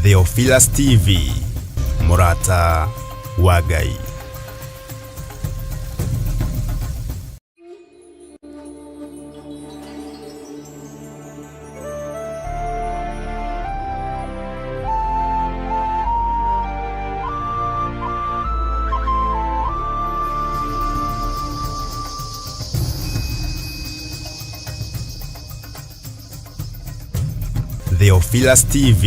Theophilus TV, mũrata wa Ngai. Theophilus TV,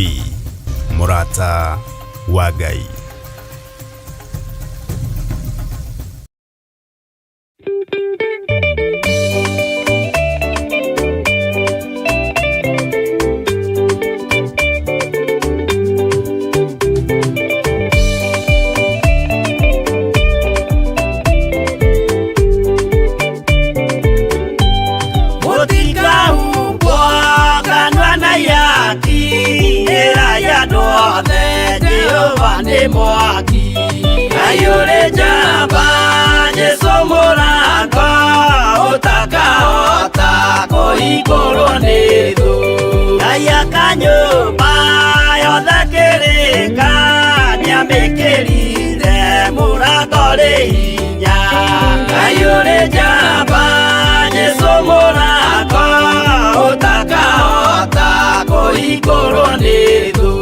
mũrata wa Ngai. Mũtikahumbwo kanua na ihaki, ĩrai andũ othe Jehova nĩ mwaki. Ngai ũrĩ njamba, Jesũ mũrango, ũtakahota kũhingũrwo nĩ thũ. Ngai aka nyũmba yothe kĩrĩka, nĩamĩkĩrire mũrango rĩ hinya. Ngai ũrĩ njamba, Jesũ mũrango, ũtakahota kũhingũrwo nĩ thũ.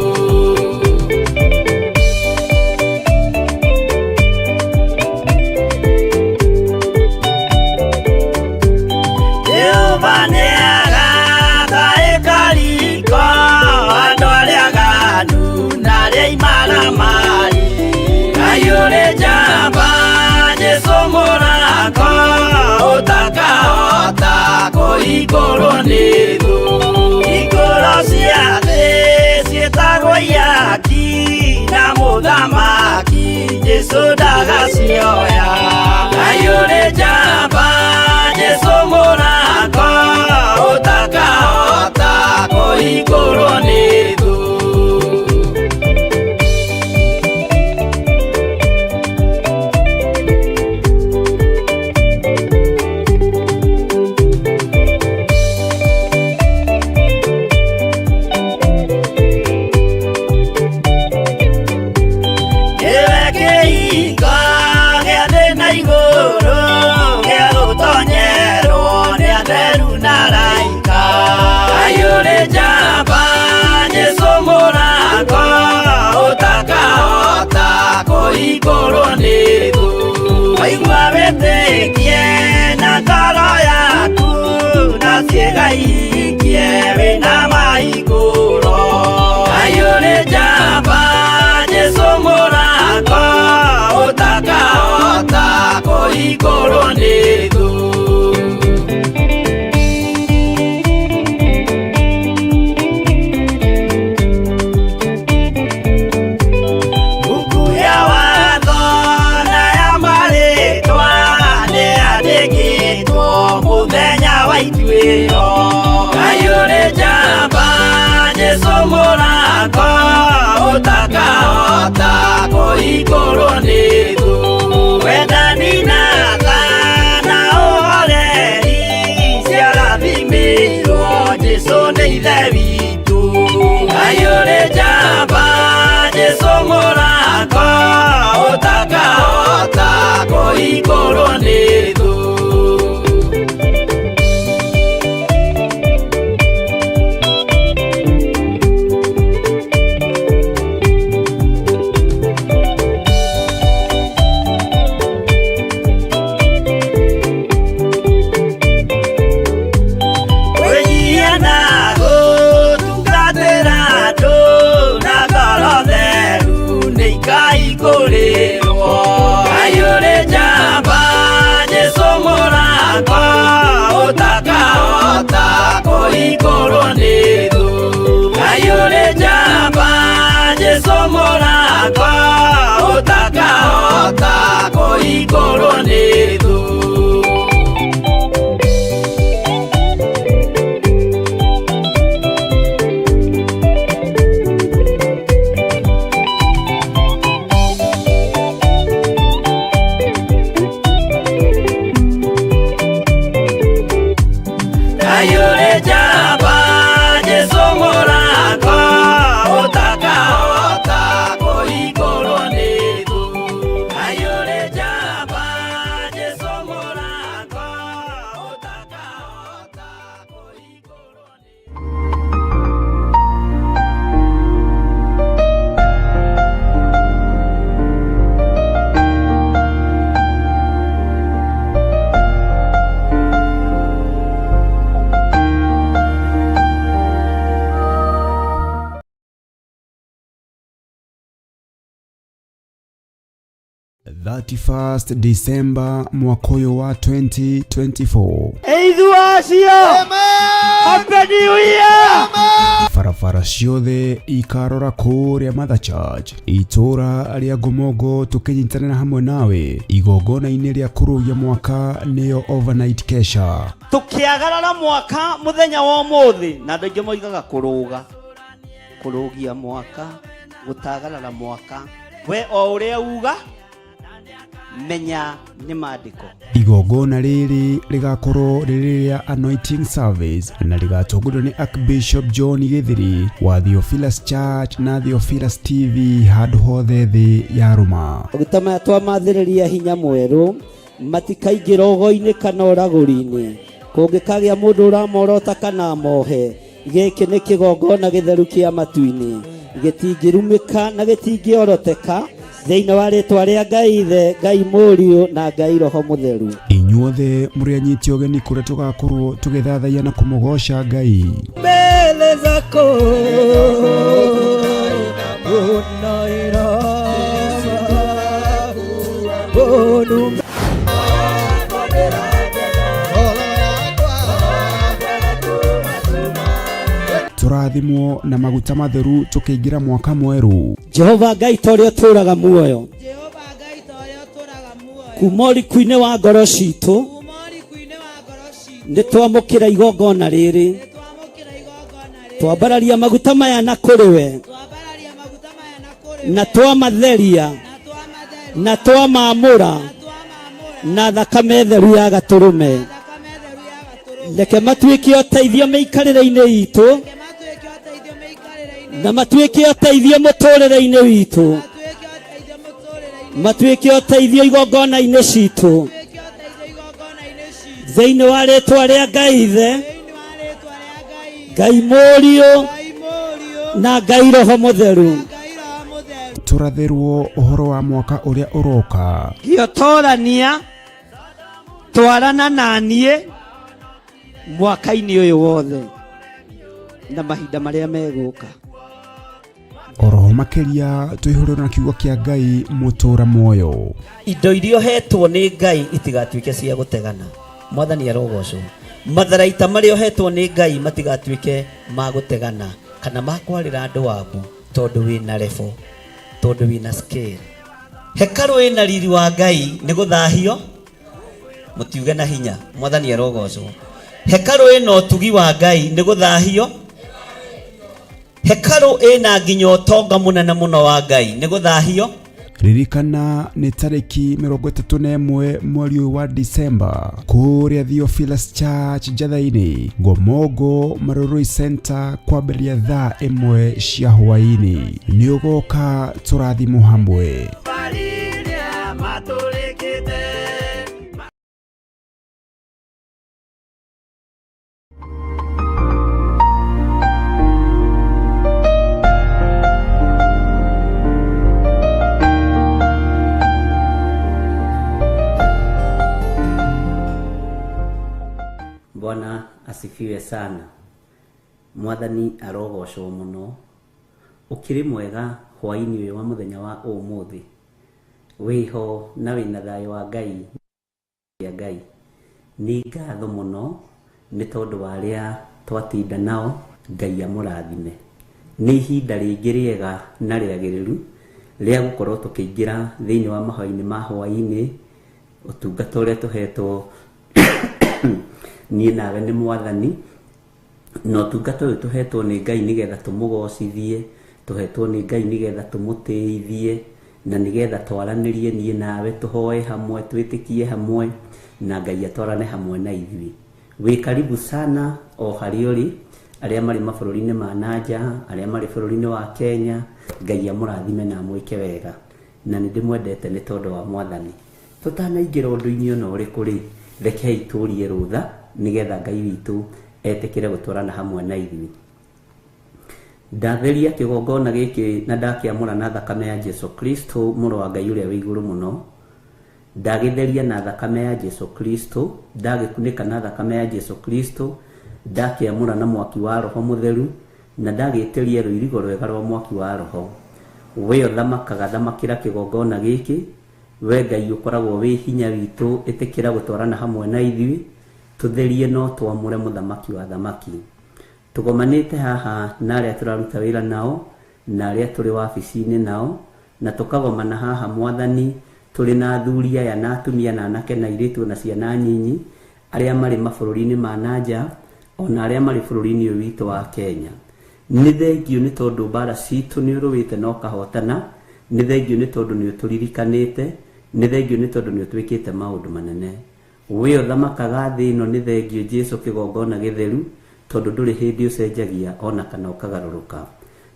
Jehova nĩagaka ĩkariko andũ arĩa aganu na arĩa imaramari. Ngai ũrĩ njamba, Jesũ mũrango, ũtakahota kũhingũrwo nĩ thũ. Hingũro cia thĩ ciĩtagwo ihaki, na mũthamaki Jesũ ndagacioya. Ngai ũrĩ njamba, Jesũ mũrango, ũtakahota kũhingũrwo nĩ thũ. Nĩwe kĩhingo gĩa thĩ na igũrũ, gĩa gũtonyerwo nĩ atheru na araika. Ngai ũrĩ njamba, Jesũ mũrango, ũtakahota kũhingũrwo nĩ thũ. Waigua wĩtĩkie na ngoro yaku, na ciĩga ihingie wĩna mahingũro. Ngai ũrĩ njamba, Jesũ mũrango, ũtakahota kũhingũrwo nĩ thũ. Buku ya watho na ya marĩtwa nĩyandĩkĩtwo mũthenya wa ituĩro. Ngai ũrĩ njamba, Jesũ mũrango, ũtakahota kũhingũrwo nĩ thũ. Wendani na tha na ũhoreri ciarathimĩirwo Jesũ nĩ Ithe witũ. Ngai ũrĩ njamba, Jesũ mũrango, ũtakahota kũhingũrwo nĩ thũ. Kwĩnyihia na gũtungatĩra andũ na ngoro theru nĩ ikahingũrĩrwo. Ngai ũrĩ njamba, Jesũ mũrango, ũtakahota kũhingũrwo nĩ thũ. Ngai ũrĩ njamba, Jesũ mũrango, ũtakahota kũhingũrwo nĩ thũ. Ngai ũrĩ njamba, Jesũ mũrango, ũtakahota 31st December mwaka ũyũ wa 2024. Eithu acio. Happy New Year. Barabara ciothe ikarora kũrĩa Mother Church itũra rĩa Ngomongo, tũkĩnyitanĩra hamwe nawe igongona-inĩ rĩa kũrũgia mwaka, nĩyo overnight kesha. Tukiagarara mwaka muthenya wa umuthi, na andu aingi moigaga kuruga kurugia mwaka, gutagarara mwaka, we o uria uga menya ni mandiko. Igongona rĩrĩ rĩgakorwo rĩrĩ rĩa anointing service na rĩgatongorio nĩ Archbishop John Gĩthiri wa Theophilus Church na Theophilus TV handũ hothe thĩ ya rũma. Maguta maya twamathĩrĩria hinya mwerũ, matikaingĩra ũgo-inĩ kana ũragũri-inĩ. Kũngĩkagĩa mũndũ ũramorota kana amohe, gĩkĩ nĩ kĩgongona gĩtheru kĩa matu-inĩ, gĩtingĩrumĩka na gĩtingĩoroteka, thĩinĩ wa rĩtwa rĩa Ngai Ithe, Ngai Mũriũ na Ngai Roho Mũtheru. Inyuothe mũrĩ anyiti ũgeni kũrĩa tũgakorwo tũgĩthathaiya na kũmũgoca Ngai. Mbele zako unainama. Tũrathimwo na maguta matheru tũkĩingĩra mwaka mwerũ. Jehova Ngai ta ũrĩa ũtũũraga muoyo, Jehova Ngai ta ũrĩa ũtũũraga muoyo, kuma ũriku-inĩ wa ngoro citũ, kuma ũriku-inĩ wa ngoro citũ, nĩ twamũkĩra igongona rĩrĩ. Nĩtwamũkĩra igongona rĩrĩ. Twambararia maguta maya na kũrĩ we, twambararia maguta maya na kũrĩ na we, twamatheria, na twamatheria, na twamamũra na twamamũra na thakame theru ya gatũrũme. Thakame theru ya gatũrũme. Reke matuĩke ũteithio mĩikarĩre-inĩ itũ, reke matuĩke ũteithio mĩikarĩre-inĩ, na matuĩke ũteithio mũtũrĩre-inĩ witũ, matuĩke ũteithio mũtũrĩre-inĩ, matuĩke ũteithio igongona-inĩ citũ, matuĩke ũteithio igongona-inĩ citũ, thĩinĩ wa rĩtwa rĩa Ngai Ithe, thĩinĩ wa rĩtwa rĩa Ngai, Ngai Mũriũ Ngai Mũriũ na Ngai Roho Mũtheru. Ngai Roho Mũtheru. Tũrathĩrwo ũhoro wa mwaka ũrĩa ũroka. Gĩotorania twarana na niĩ mwaka-inĩ ũyũ wothe na mahinda marĩa megũka. Oroho makĩria tũihũrĩrwo na kiugo kĩa Ngai mũtũra muoyo. Indo iria ũhetwo nĩ Ngai itigatuĩke cia gũtegana. Mwathani arogocwo. Matharaita marĩa ũhetwo nĩ Ngai matigatuĩke ma gũtegana kana ma kwarĩra andũ wabu, tondũ wĩna level, tondũ wĩna scale. Hekarũ ĩna riri wa Ngai nĩ gũthahio, mũtiuge na hinya. Mwathani arogocwo. Hekarũ ĩna ũtugi wa Ngai nĩ gũthahio. Hekarũ ĩna nginya ũtonga mũnene mũno wa Ngai nĩ gũthahio. Ririkana nĩ tarĩki 31 mweri ũyũ wa Disemba kũrĩa Theophilus Church Njatha-inĩ, Ngomongo Marurui Center, kwambĩrĩria thaa 1 cia hwaĩ-inĩ. Nĩ ũgoka tũrathimwo hamwe. Mariria matũrĩkĩte. Bwana asifiwe sana. Mwathani arogocwo mũno. Ũkĩrĩ mwega hwaĩ-inĩ ũyũ wa mũthenya wa ũmũthĩ? Wĩho na wĩna thayũ wa Ngai ya Ngai. Nĩ ngatho mũno nĩ tondũ wa arĩa twatinda nao, Ngai amũrathime. Nĩ ihinda rĩngĩ rĩega na rĩagĩrĩru rĩa gũkorwo tũkĩingĩra thĩinĩ wa mahoya-inĩ ma hwaĩ-inĩ, ũtungata ũrĩa tũhetwo niĩ nawe nĩ Mwathani, na ũtungata ũyũ tũhetwo nĩ Ngai nĩgetha tũmũgocithie, tũhetwo nĩ Ngai nĩgetha tũmũtĩithie, na nĩgetha twaranĩrie niĩ nawe, tũhoe hamwe, twĩtĩkie hamwe, na Ngai atwarane hamwe na ithuĩ. Wĩ karibu sana o harĩa ũrĩ, arĩa marĩ mabũrũri-inĩ ma nanja, arĩa marĩ bũrũri-inĩ wa Kenya, Ngai amũrathime na amwĩke wega. Na nĩ ndĩmwendete nĩ tondũ wa Mwathani. Tũtanaingĩra ũndũ-inĩ ona ũrĩkũ rĩ, rekei tũrie rũtha nĩgetha Ngai witũ etĩkĩre gũtwarana hamwe na ithuĩ. Ndatheria kĩgongona gĩkĩ na ndakĩamũra na thakame ya Jesu Kristo mũrũ wa Ngai ũrĩa wĩ igũrũ mũno. Ndagĩtheria na thakame ya Jesu Kristo, ndagĩkunĩka na thakame ya Jesu Kristo, ndakĩamũra na mwaki wa Roho Mũtheru, na ndagĩtĩria rũirigo rwega rwa mwaki wa Roho. We ũthamakaga, thamakĩra kĩgongona gĩkĩ, We Ngai ũkoragwo wĩ hinya witũ, ĩtĩkĩra gũtwarana hamwe na ithuĩ, tũtherie no twamũre mũthamaki wa thamaki. Tũgomanĩte haha na arĩa tũraruta wĩra nao na arĩa tũrĩ wabici-inĩ nao, na tũkagomana haha Mwathani tũrĩ na athuri aya na atumia na anake na airĩtu na ciana nyinyi arĩa marĩ mabũrũri-inĩ ma nanja ona arĩa marĩ bũrũri-inĩ ũyũ witũ wa Kenya. Nĩ thengio nĩ tondũ mbara citũ nĩ ũrũĩte na ũkahotana, nĩ thengio nĩ tondũ nĩ ũtũririkanĩte, nĩ thengio nĩ tondũ nĩ ũtwĩkĩte maũndũ manene. We ũthamakaga thĩ ĩno, nĩ thengio Jesu kĩgongona gĩtheru, tondũ ndũrĩ hĩndĩ ũcenjagia ona kana ũkagarũrũka.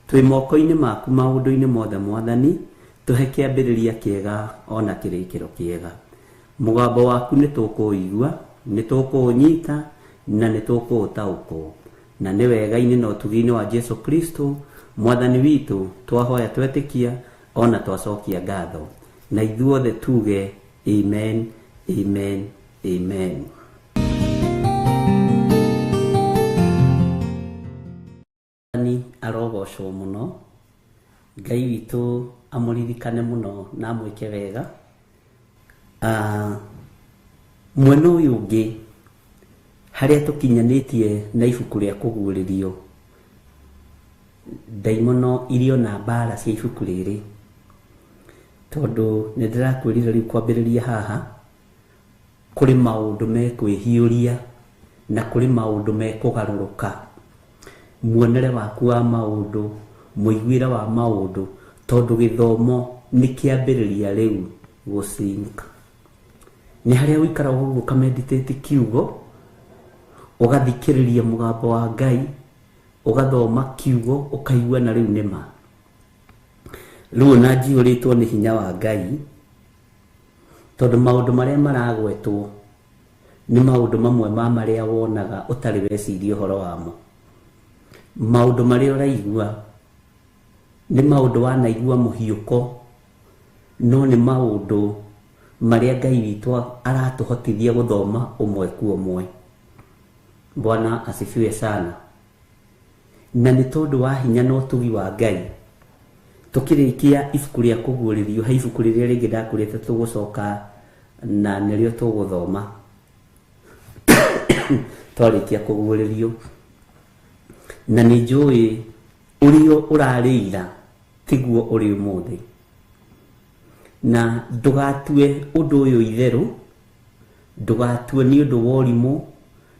Twĩ moko-inĩ maku maũndũ-inĩ mothe Mwathani, tũhe kĩambĩrĩria kĩega ona kĩrĩkĩro kĩega. Mũgambo waku nĩ tũkũũigua, nĩ tũkũũnyita na nĩ tũkũũtaũkwo. Na nĩ wega-inĩ na ũtugi-inĩ wa Jesu Kristo Mwathani witũ twahoya twetĩkia ona twacokia ngatho. Na ithuothe tuge amen, amen, amen. Mwathani arogocwo mũno, Ngai witũ amũririkane mũno na amwĩke wega. Mwena ũyũ ũngĩ harĩa tũkinyanĩtie na ibuku rĩa kũguũrĩrio, ndaimono irio na mbara cia ibuku rĩrĩ, tondũ nĩ ndĩrakwĩrire rĩu kwambĩrĩria haha kũrĩ maũndũ mekwĩhiũria na kũrĩ maũndũ mekũgarũrũka. Muonere waku wa maũndũ, mũiguĩre wa maũndũ, tondũ gĩthomo nĩ kĩambĩrĩria rĩu gũsink. Nĩ harĩa ũikaraga ũguo ũkameditate kiugo, ũgathikĩrĩria mũgambo wa Ngai, ũgathoma kiugo, ũkaigua na rĩu nĩ ma. Rĩu ona njiyũrĩtwo nĩ hinya wa Ngai, tondũ maũndũ marĩa maragwetwo nĩ maũndũ mamwe ma marĩa wonaga ũtarĩ weciria ũhoro wamo. Maũndũ marĩa ũraigua nĩ maũndũ wanaigua mũhiũko, no nĩ maũndũ marĩa Ngai witũ aratũhotithia gũthoma ũmwe kwa ũmwe. Bwana asifiwe sana. Na nĩ tondũ wa hinya na ũtugi wa Ngai, tũkĩrĩkia ibuku rĩa kũguũrĩrio, he ibuku rĩrĩa rĩngĩ ndakwĩrĩte tũgũcoka na nĩrĩo tũgũthoma twarĩkia kũguũrĩrio. Na nĩ njũĩ ũrĩa ũrarĩ ira tiguo ũrĩ ũmũthĩ, na ndũgatue ũndũ ũyũ itherũ, ndũgatue nĩ ũndũ wa ũrimũ,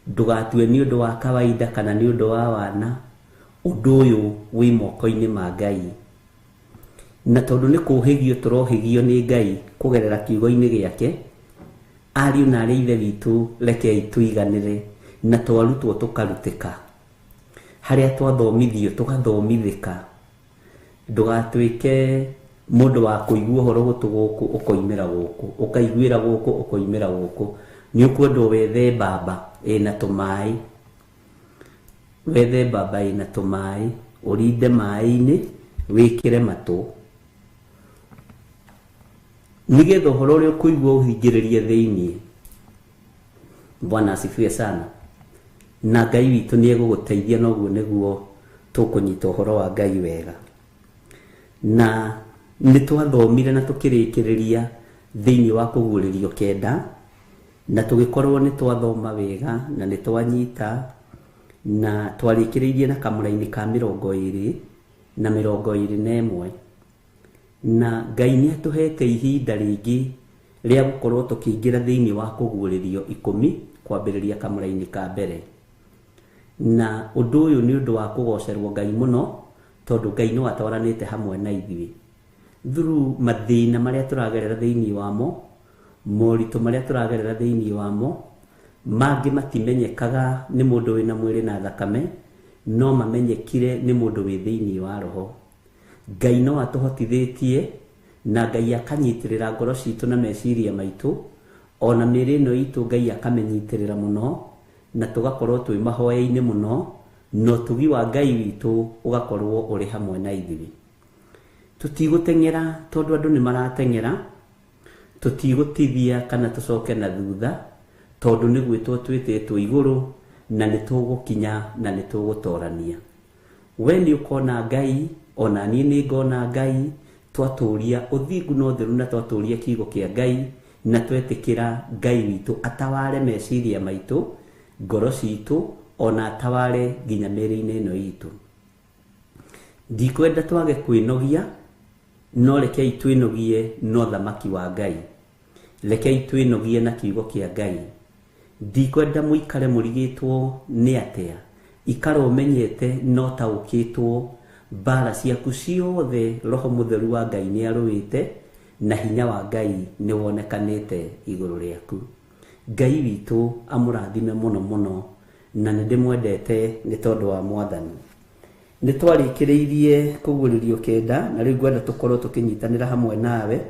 ndũgatue nĩ ũndũ wa kawaida kana nĩ ũndũ wa wana. Ũndũ ũyũ wĩ moko-inĩ ma Ngai, na tondũ nĩ kũhĩgio tũrohĩgio nĩ Ngai kũgerera kiugo-inĩ gĩake, ariũ na arĩ ithe witũ rekei tũiganĩre, na twarutwo tũkarutĩka, harĩa twathomithio tũgathomithĩka. Ndũgatuĩke mũndũ wa kũigua ũhoro gũtũ gũkũ ũkoimĩra gũkũ, ũkaiguĩra gũkũ ũkoimĩra gũkũ. Nĩ ũkwendwo wethe mbamba ĩna tũmaĩ, wethe mbamba ĩna tũmaĩ, ũrinde maĩ-inĩ, wĩkĩre matũ, nĩgetha ũhoro ũrĩa ũkũigua ũhingĩrĩrie thĩiniĩ. Bwana asifiwe sana. Na Ngai witũ nĩ egũgũteithia, noguo nĩguo tũkũnyita ũhoro wa Ngai wega. Na nĩ twathomire na tũkĩrĩkĩrĩria thĩiniĩ wa kũguũrĩrio 9, na tũgĩkorwo nĩ twathoma wega na nĩ twanyita, na twarĩkĩrĩirie na kamũra-inĩ ka 20 na 21. Na Ngai nĩ atũhete ihinda rĩngĩ rĩa gũkorwo tũkĩingĩra thĩiniĩ wa kũguũrĩrio 10 kwambĩrĩria kamũra-inĩ ka mbere. Na ũndũ ũyũ nĩ ũndũ wa kũgocerwo Ngai mũno, tondũ Ngai nĩ watwaranĩte hamwe na ithuĩ through mathĩna marĩa tũragerera thĩiniĩ wamo, moritũ marĩa tũragerera thĩiniĩ wamo. Mangĩ matimenyekaga nĩ mũndũ wĩna mwĩrĩ na thakame, no mamenyekire nĩ mũndũ wĩ thĩiniĩ wa roho. Ngai no atũhotithĩtie, na Ngai akanyitĩrĩra ngoro citũ na meciria maitũ, ona mĩĩrĩ ĩno itũ Ngai akamĩnyitĩrĩra mũno, na tũgakorwo twĩ mahoya-inĩ mũno, na ũtugi wa Ngai witũ ũgakorwo ũrĩ hamwe na ithuĩ. Tũtigũteng'era tondũ andũ nĩ marateng'era, tũtigũtithia kana tũcoke na thutha, tondũ nĩ gwĩtwo twĩtĩtwo igũrũ, na nĩ tũgũkinya na nĩ tũgũtorania. We nĩ ũkona Ngai, ona niĩ nĩ ngona Ngai, Twatũria ũthingu na ũtheru na twatũria kiugo kĩa Ngai na twetĩkĩra Ngai witũ ataware meciria maitũ, ngoro citũ, ona ataware nginya mĩĩrĩ-inĩ ĩno itũ. Ndikwenda twage kwĩnogia, no rekei twĩnogie na ũthamaki wa Ngai. Rekei twĩnogie na kiugo kĩa Ngai. Ndikwenda mũikare mũrigĩtwo nĩ atĩa, ikara ũmenyete na ũtaũkĩtwo mbara ciaku ciothe. Roho Mũtheru wa Ngai nĩ arũĩte na hinya wa Ngai nĩ wonekanĩte igũrũ rĩaku. Ngai witũ amũrathime mũno mũno, na nĩ ndĩmwendete nĩ tondũ wa Mwathani. Nĩ twarĩkĩrĩirie kũguũrĩrio 9, na rĩu ngwenda tũkorwo tũkĩnyitanĩra hamwe nawe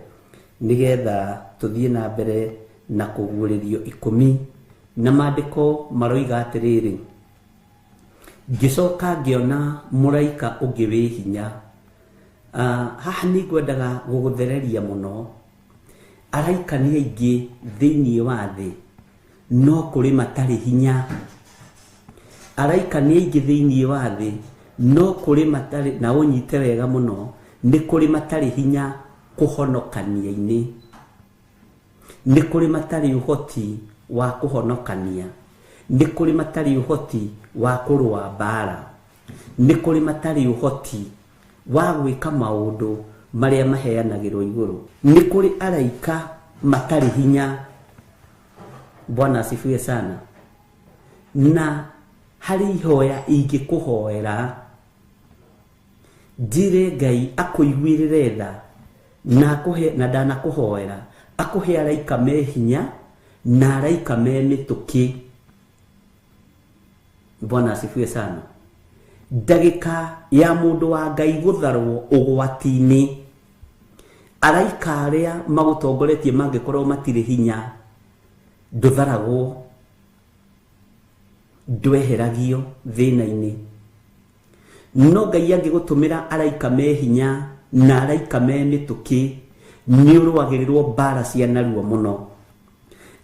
nĩgetha tũthiĩ na mbere na kũguũrĩrio 10. Na maandĩko maroiga atĩrĩrĩ, ngĩcoka ngĩona mũraika ũngĩ wĩ hinya. Haha nĩ ngwendaga gũgũthereria mũno. Araika nĩ aingĩ thĩinĩ wa thĩ, no kũrĩ matarĩ hinya. Araika nĩ aingĩ thĩinĩ wa thĩ, no kũrĩ matarĩ, na ũnyite wega mũno, nĩ kũrĩ matarĩ hinya kũhonokania-inĩ. Nĩ kũrĩ matarĩ ũhoti wa kũhonokania. Nĩ kũrĩ matarĩ ũhoti wa kũrũa mbara. Nĩ kũrĩ matarĩ ũhoti wa gwĩka maũndũ marĩa maheanagĩrwo igũrũ. Nĩ kũrĩ araika matarĩ hinya. Bwana asifiwe sana. Na harĩ ihoya ingĩkũhoera, njĩre Ngai akũiguĩrĩre tha na akũhe, na ndanakũhoera akũhe araika me hinya na araika me mĩtũkĩ. Bwana asifiwe sana. Ndagĩka ya mũndũ wa Ngai gũtharwo ũgwati-inĩ, araika arĩa magũtongoretie mangĩkorwo matirĩ hinya, ndũtharagwo, ndweheragio thĩna-inĩ. No Ngai angĩgũtũmĩra araika me hinya na araika me mĩtũkĩ, nĩ ũrũagĩrĩrwo mbara cia narua mũno.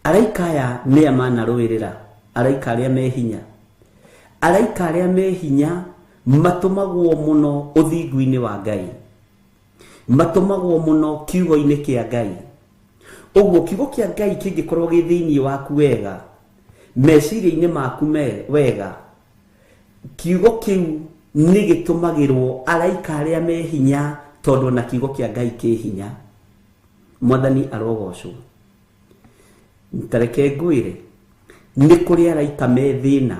Araika aya nĩa manarũĩrĩra, araika arĩa me hinya. Araika arĩa me hinya matũmagwo mũno ũthingu-inĩ wa Ngai, matũmagwo mũno kiugo-inĩ kĩa Ngai. Ũguo kiugo kĩa Ngai kĩngĩkorwo gĩ thĩinĩ waku wega, meciria-inĩ maku wega, kiugo kĩu nĩ gĩtũmagĩrwo araika arĩa me hinya, tondũ na kiugo kĩa Ngai kĩ hinya. Mwathani arogocwo. Tareke ngwĩre, nĩ kũrĩ araika me thĩna,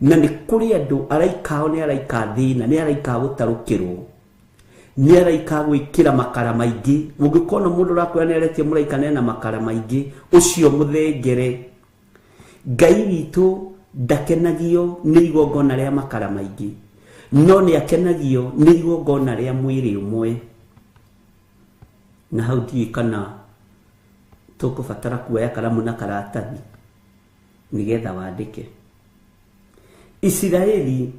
na nĩ kũrĩ andũ araika ao nĩ araika thĩna, nĩ araika gũtarũkĩrwo, nĩ araika gwĩkĩra makara maingĩ. Ũngĩkona mũndũ ũrakwĩra nĩ aretie mũraika nena makara maingĩ, ũcio mũthengere. Ngai witũ ndakenagio nĩ igongona rĩa makara maingĩ, no nĩ akenagio nĩ igongona rĩa mwĩrĩ ũmwe. Na hau ndiũĩ kana tũkũbatara kuoya karamu na karatathi nĩgetha wandĩke. Isiraeli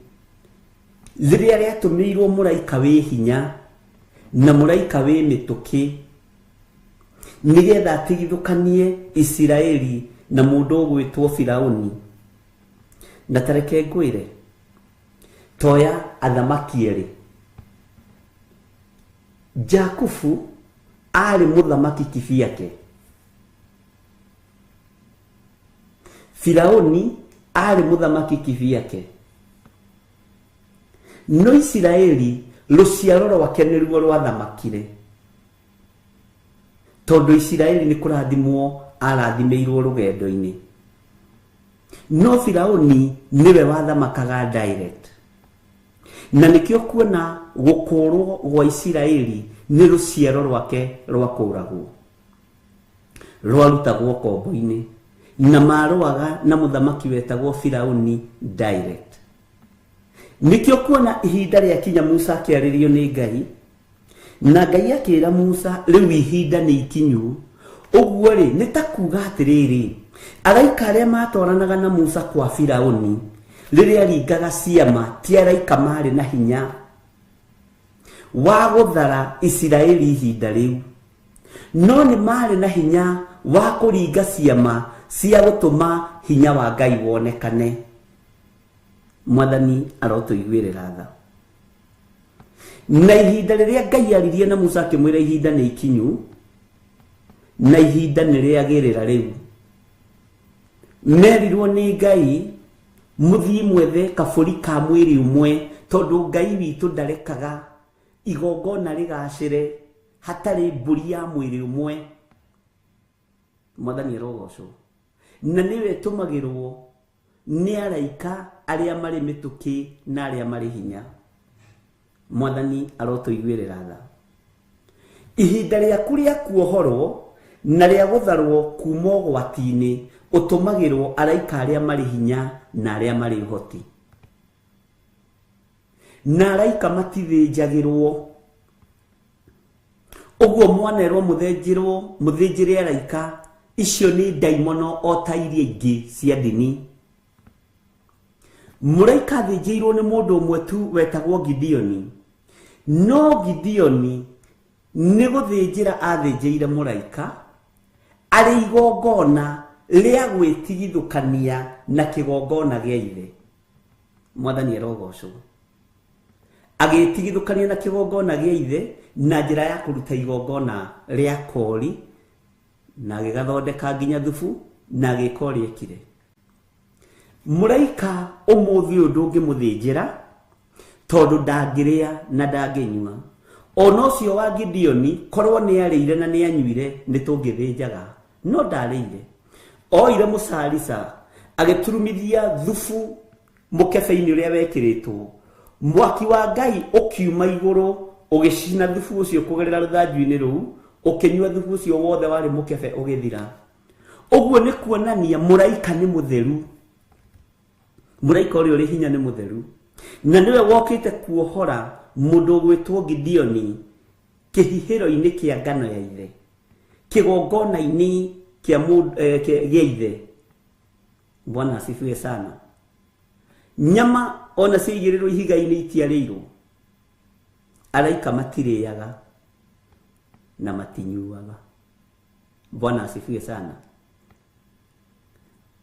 rĩrĩa rĩatũmĩirwo mũraika wĩ hinya na mũraika wĩ mĩtũkĩ nĩgetha atigithũkanie Isiraeli na mũndũ ũgwĩtwo Firaũni. Na tareke ngwĩre, toya athamaki erĩ. Jakubu arĩ mũthamaki kibiake, Firaũni arĩ mũthamaki kibiake. No Isiraeli rũciaro rwake nĩruo rwathamakire, tondũ Isiraeli nĩ kũrathimwo arathimĩirwo rũgendo-inĩ. No Firaũni nĩwe wathamakaga direct. Na nĩkĩo kuona gũkũrwo gwa Isiraeli nĩ rũciaro rwake rwakũragwo, rwarutagwo kombo-inĩ, na marũaga na mũthamaki wetagwo Firaũni direct. Nĩkĩo kuona ihinda rĩakinya Musa akĩarĩrio nĩ Ngai, na Ngai akĩra Musa rĩu ihinda nĩ ikinyu. Ũguo rĩ, nĩ ta kuga atĩrĩrĩ, araika arĩa matwaranaga na Musa kwa Firaũni rĩrĩa aringaga ciama ti araika marĩ na hinya wa gũthara Isiraeli ihinda rĩu, no nĩ marĩ na hinya wa kũringa ciama cia gũtũma hinya wa Ngai wonekane. Mwathani arotũiguĩrĩra tha. Na ihinda rĩrĩa Ngai aririe na Musa akĩmwĩra ihinda nĩ ikinyu na ihinda nĩ rĩagĩrĩra rĩu, merirwo nĩ Ngai mũthiĩ mwethe kabũri ka mwĩrĩ ũmwe, tondũ Ngai witũ ndarekaga igongona rĩgacĩre hatarĩ mbũri ya mwĩrĩ ũmwe. Mwathani arogocwo. Na nĩwe ĩtũmagĩrwo nĩ araika arĩa marĩ mĩtũkĩ na arĩa marĩ hinya. Mwathani arotũiguĩrĩra tha. Ihinda rĩaku rĩa kuohorwo na rĩa gũtharwo kuma ũgwati-inĩ ũtũmagĩrwo araika arĩa marĩ hinya na arĩa marĩ ũhoti. Na araika matithĩnjagĩrwo. Ũguo mwanerwo mũthĩnjĩrwo, mũthĩnjĩre araika, icio nĩ ndaimono o ta iria ingĩ cia ndini. Mũraika athĩnjĩirwo nĩ mũndũ ũmwe tu wetagwo Gideoni. No Gideoni nĩ gũthĩnjĩra athĩnjĩire mũraika arĩ igongona rĩa gwĩtigithũkania na kĩgongona gĩa ithe. Mwathani arogocwo. Agĩtigithũkania na kĩgongona gĩa ithe na njĩra ya kũruta igongona rĩa kori, na agĩgathondeka nginya thubu, na agĩka ũrĩa ekire. Mũraika ũmũthĩ ũyũ ndũngĩmũthĩnjĩra tondũ ndangĩrĩa na ndangĩnyua. Ona ũcio wa Gideoni korwo nĩ arĩire na nĩ anyuire nĩ tũngĩthĩnjaga, no ndarĩire. Oire mũcarica agĩturumithia thubu mũkebe-inĩ ũrĩa wekĩrĩtwo. Mwaki wa Ngai ũkiuma igũrũ ũgĩcina thubu ũcio kũgerera rũthanju-inĩ rũu, ũkĩnyua thubu ũcio wothe warĩ mũkebe ũgĩthira. Ũguo nĩ kuonania mũraika nĩ mũtheru. Mũraika ũrĩa ũrĩ hinya nĩ mũtheru. Na nĩwe wokĩte kuohora mũndũ ũgwĩtwo Gideoni kĩhihĩro-inĩ kĩa ngano ya ithe, kĩgongona-inĩ kĩa gĩa ithe. Bwana asifiwe sana. Nyama ona ciaigĩrĩrwo ihiga-inĩ itiarĩirwo. Araika matirĩaga na matinyuaga. Bwana asifiwe sana.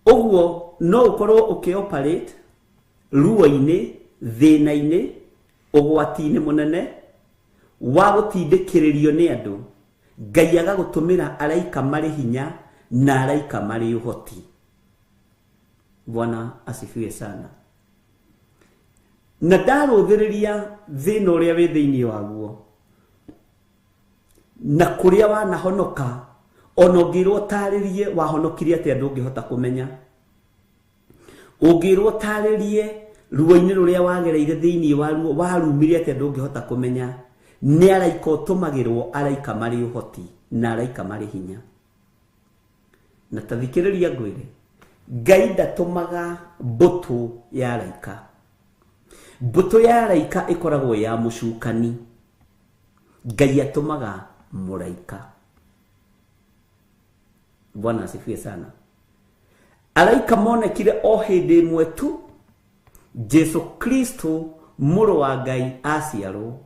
Ũguo no ũkorwo ũkĩoperate ruo-inĩ, thĩna-inĩ, ũgwati-inĩ mũnene wa gũtindĩkĩrĩrio nĩ andũ. Ngai agagũtũmĩra araika marĩ hinya na araika marĩ ũhoti. Bwana asifiwe sana. Na ndarũthĩrĩria thĩna ũrĩa wĩ thĩinĩ waguo na kũrĩa wanahonoka, ona ũngĩrwo ũtarĩrie wahonokirie atĩa ndũngĩhota kũmenya. Ũngĩrwo ũtarĩrie ruo-inĩ rũrĩa wagereire thĩinĩ wa ruo warumire atĩa ndũngĩhota kũmenya. Nĩ araika ũtũmagĩrwo, araika marĩ ũhoti na araika marĩ hinya. Na ta thikĩrĩria ngwĩre, Ngai ndatũmaga mbũtũ ya araika. Mbũtũ ya araika ĩkoragwo ya mũcukani. Ngai atũmaga mũraika. Bwana asifiwe sana. Araika monekire o hĩndĩ ĩmwe tu Jesu Kristo mũrũ wa Ngai aciarwo,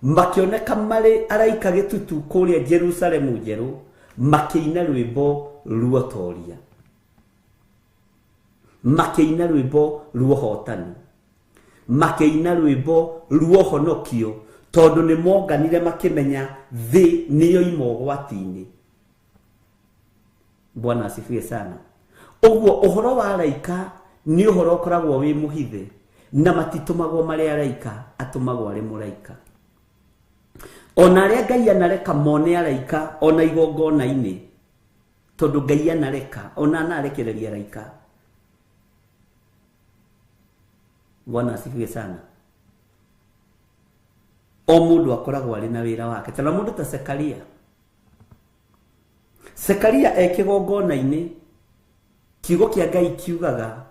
makĩoneka marĩ araika gĩtutu kũrĩa Jerusalemu njerũ, makĩina rwĩmbo ruotoria, makĩina rwĩmbo ruohotani, makĩina rwĩmbo ruohonokio, tondũ nĩ monganire makĩmenya thĩ nĩyo ima ũgwati-inĩ. Bwana asifiwe sana. Ũguo ũhoro wa araika nĩ ũhoro ũkoragwo wĩ mũhithe, na matitũmagwo marĩ araika, atũmagwo arĩ mũraika. Ona arĩa Ngai anareka mone araika ona igongona-inĩ, tondũ Ngai anareka ona anarekereria araika. Bwana asifiwe sana. O mũndũ akoragwo arĩ na wĩra wake. Ta mũndũ ta Sekaria. Sekaria e kĩgongona-inĩ, kiugo kĩa Ngai kiugaga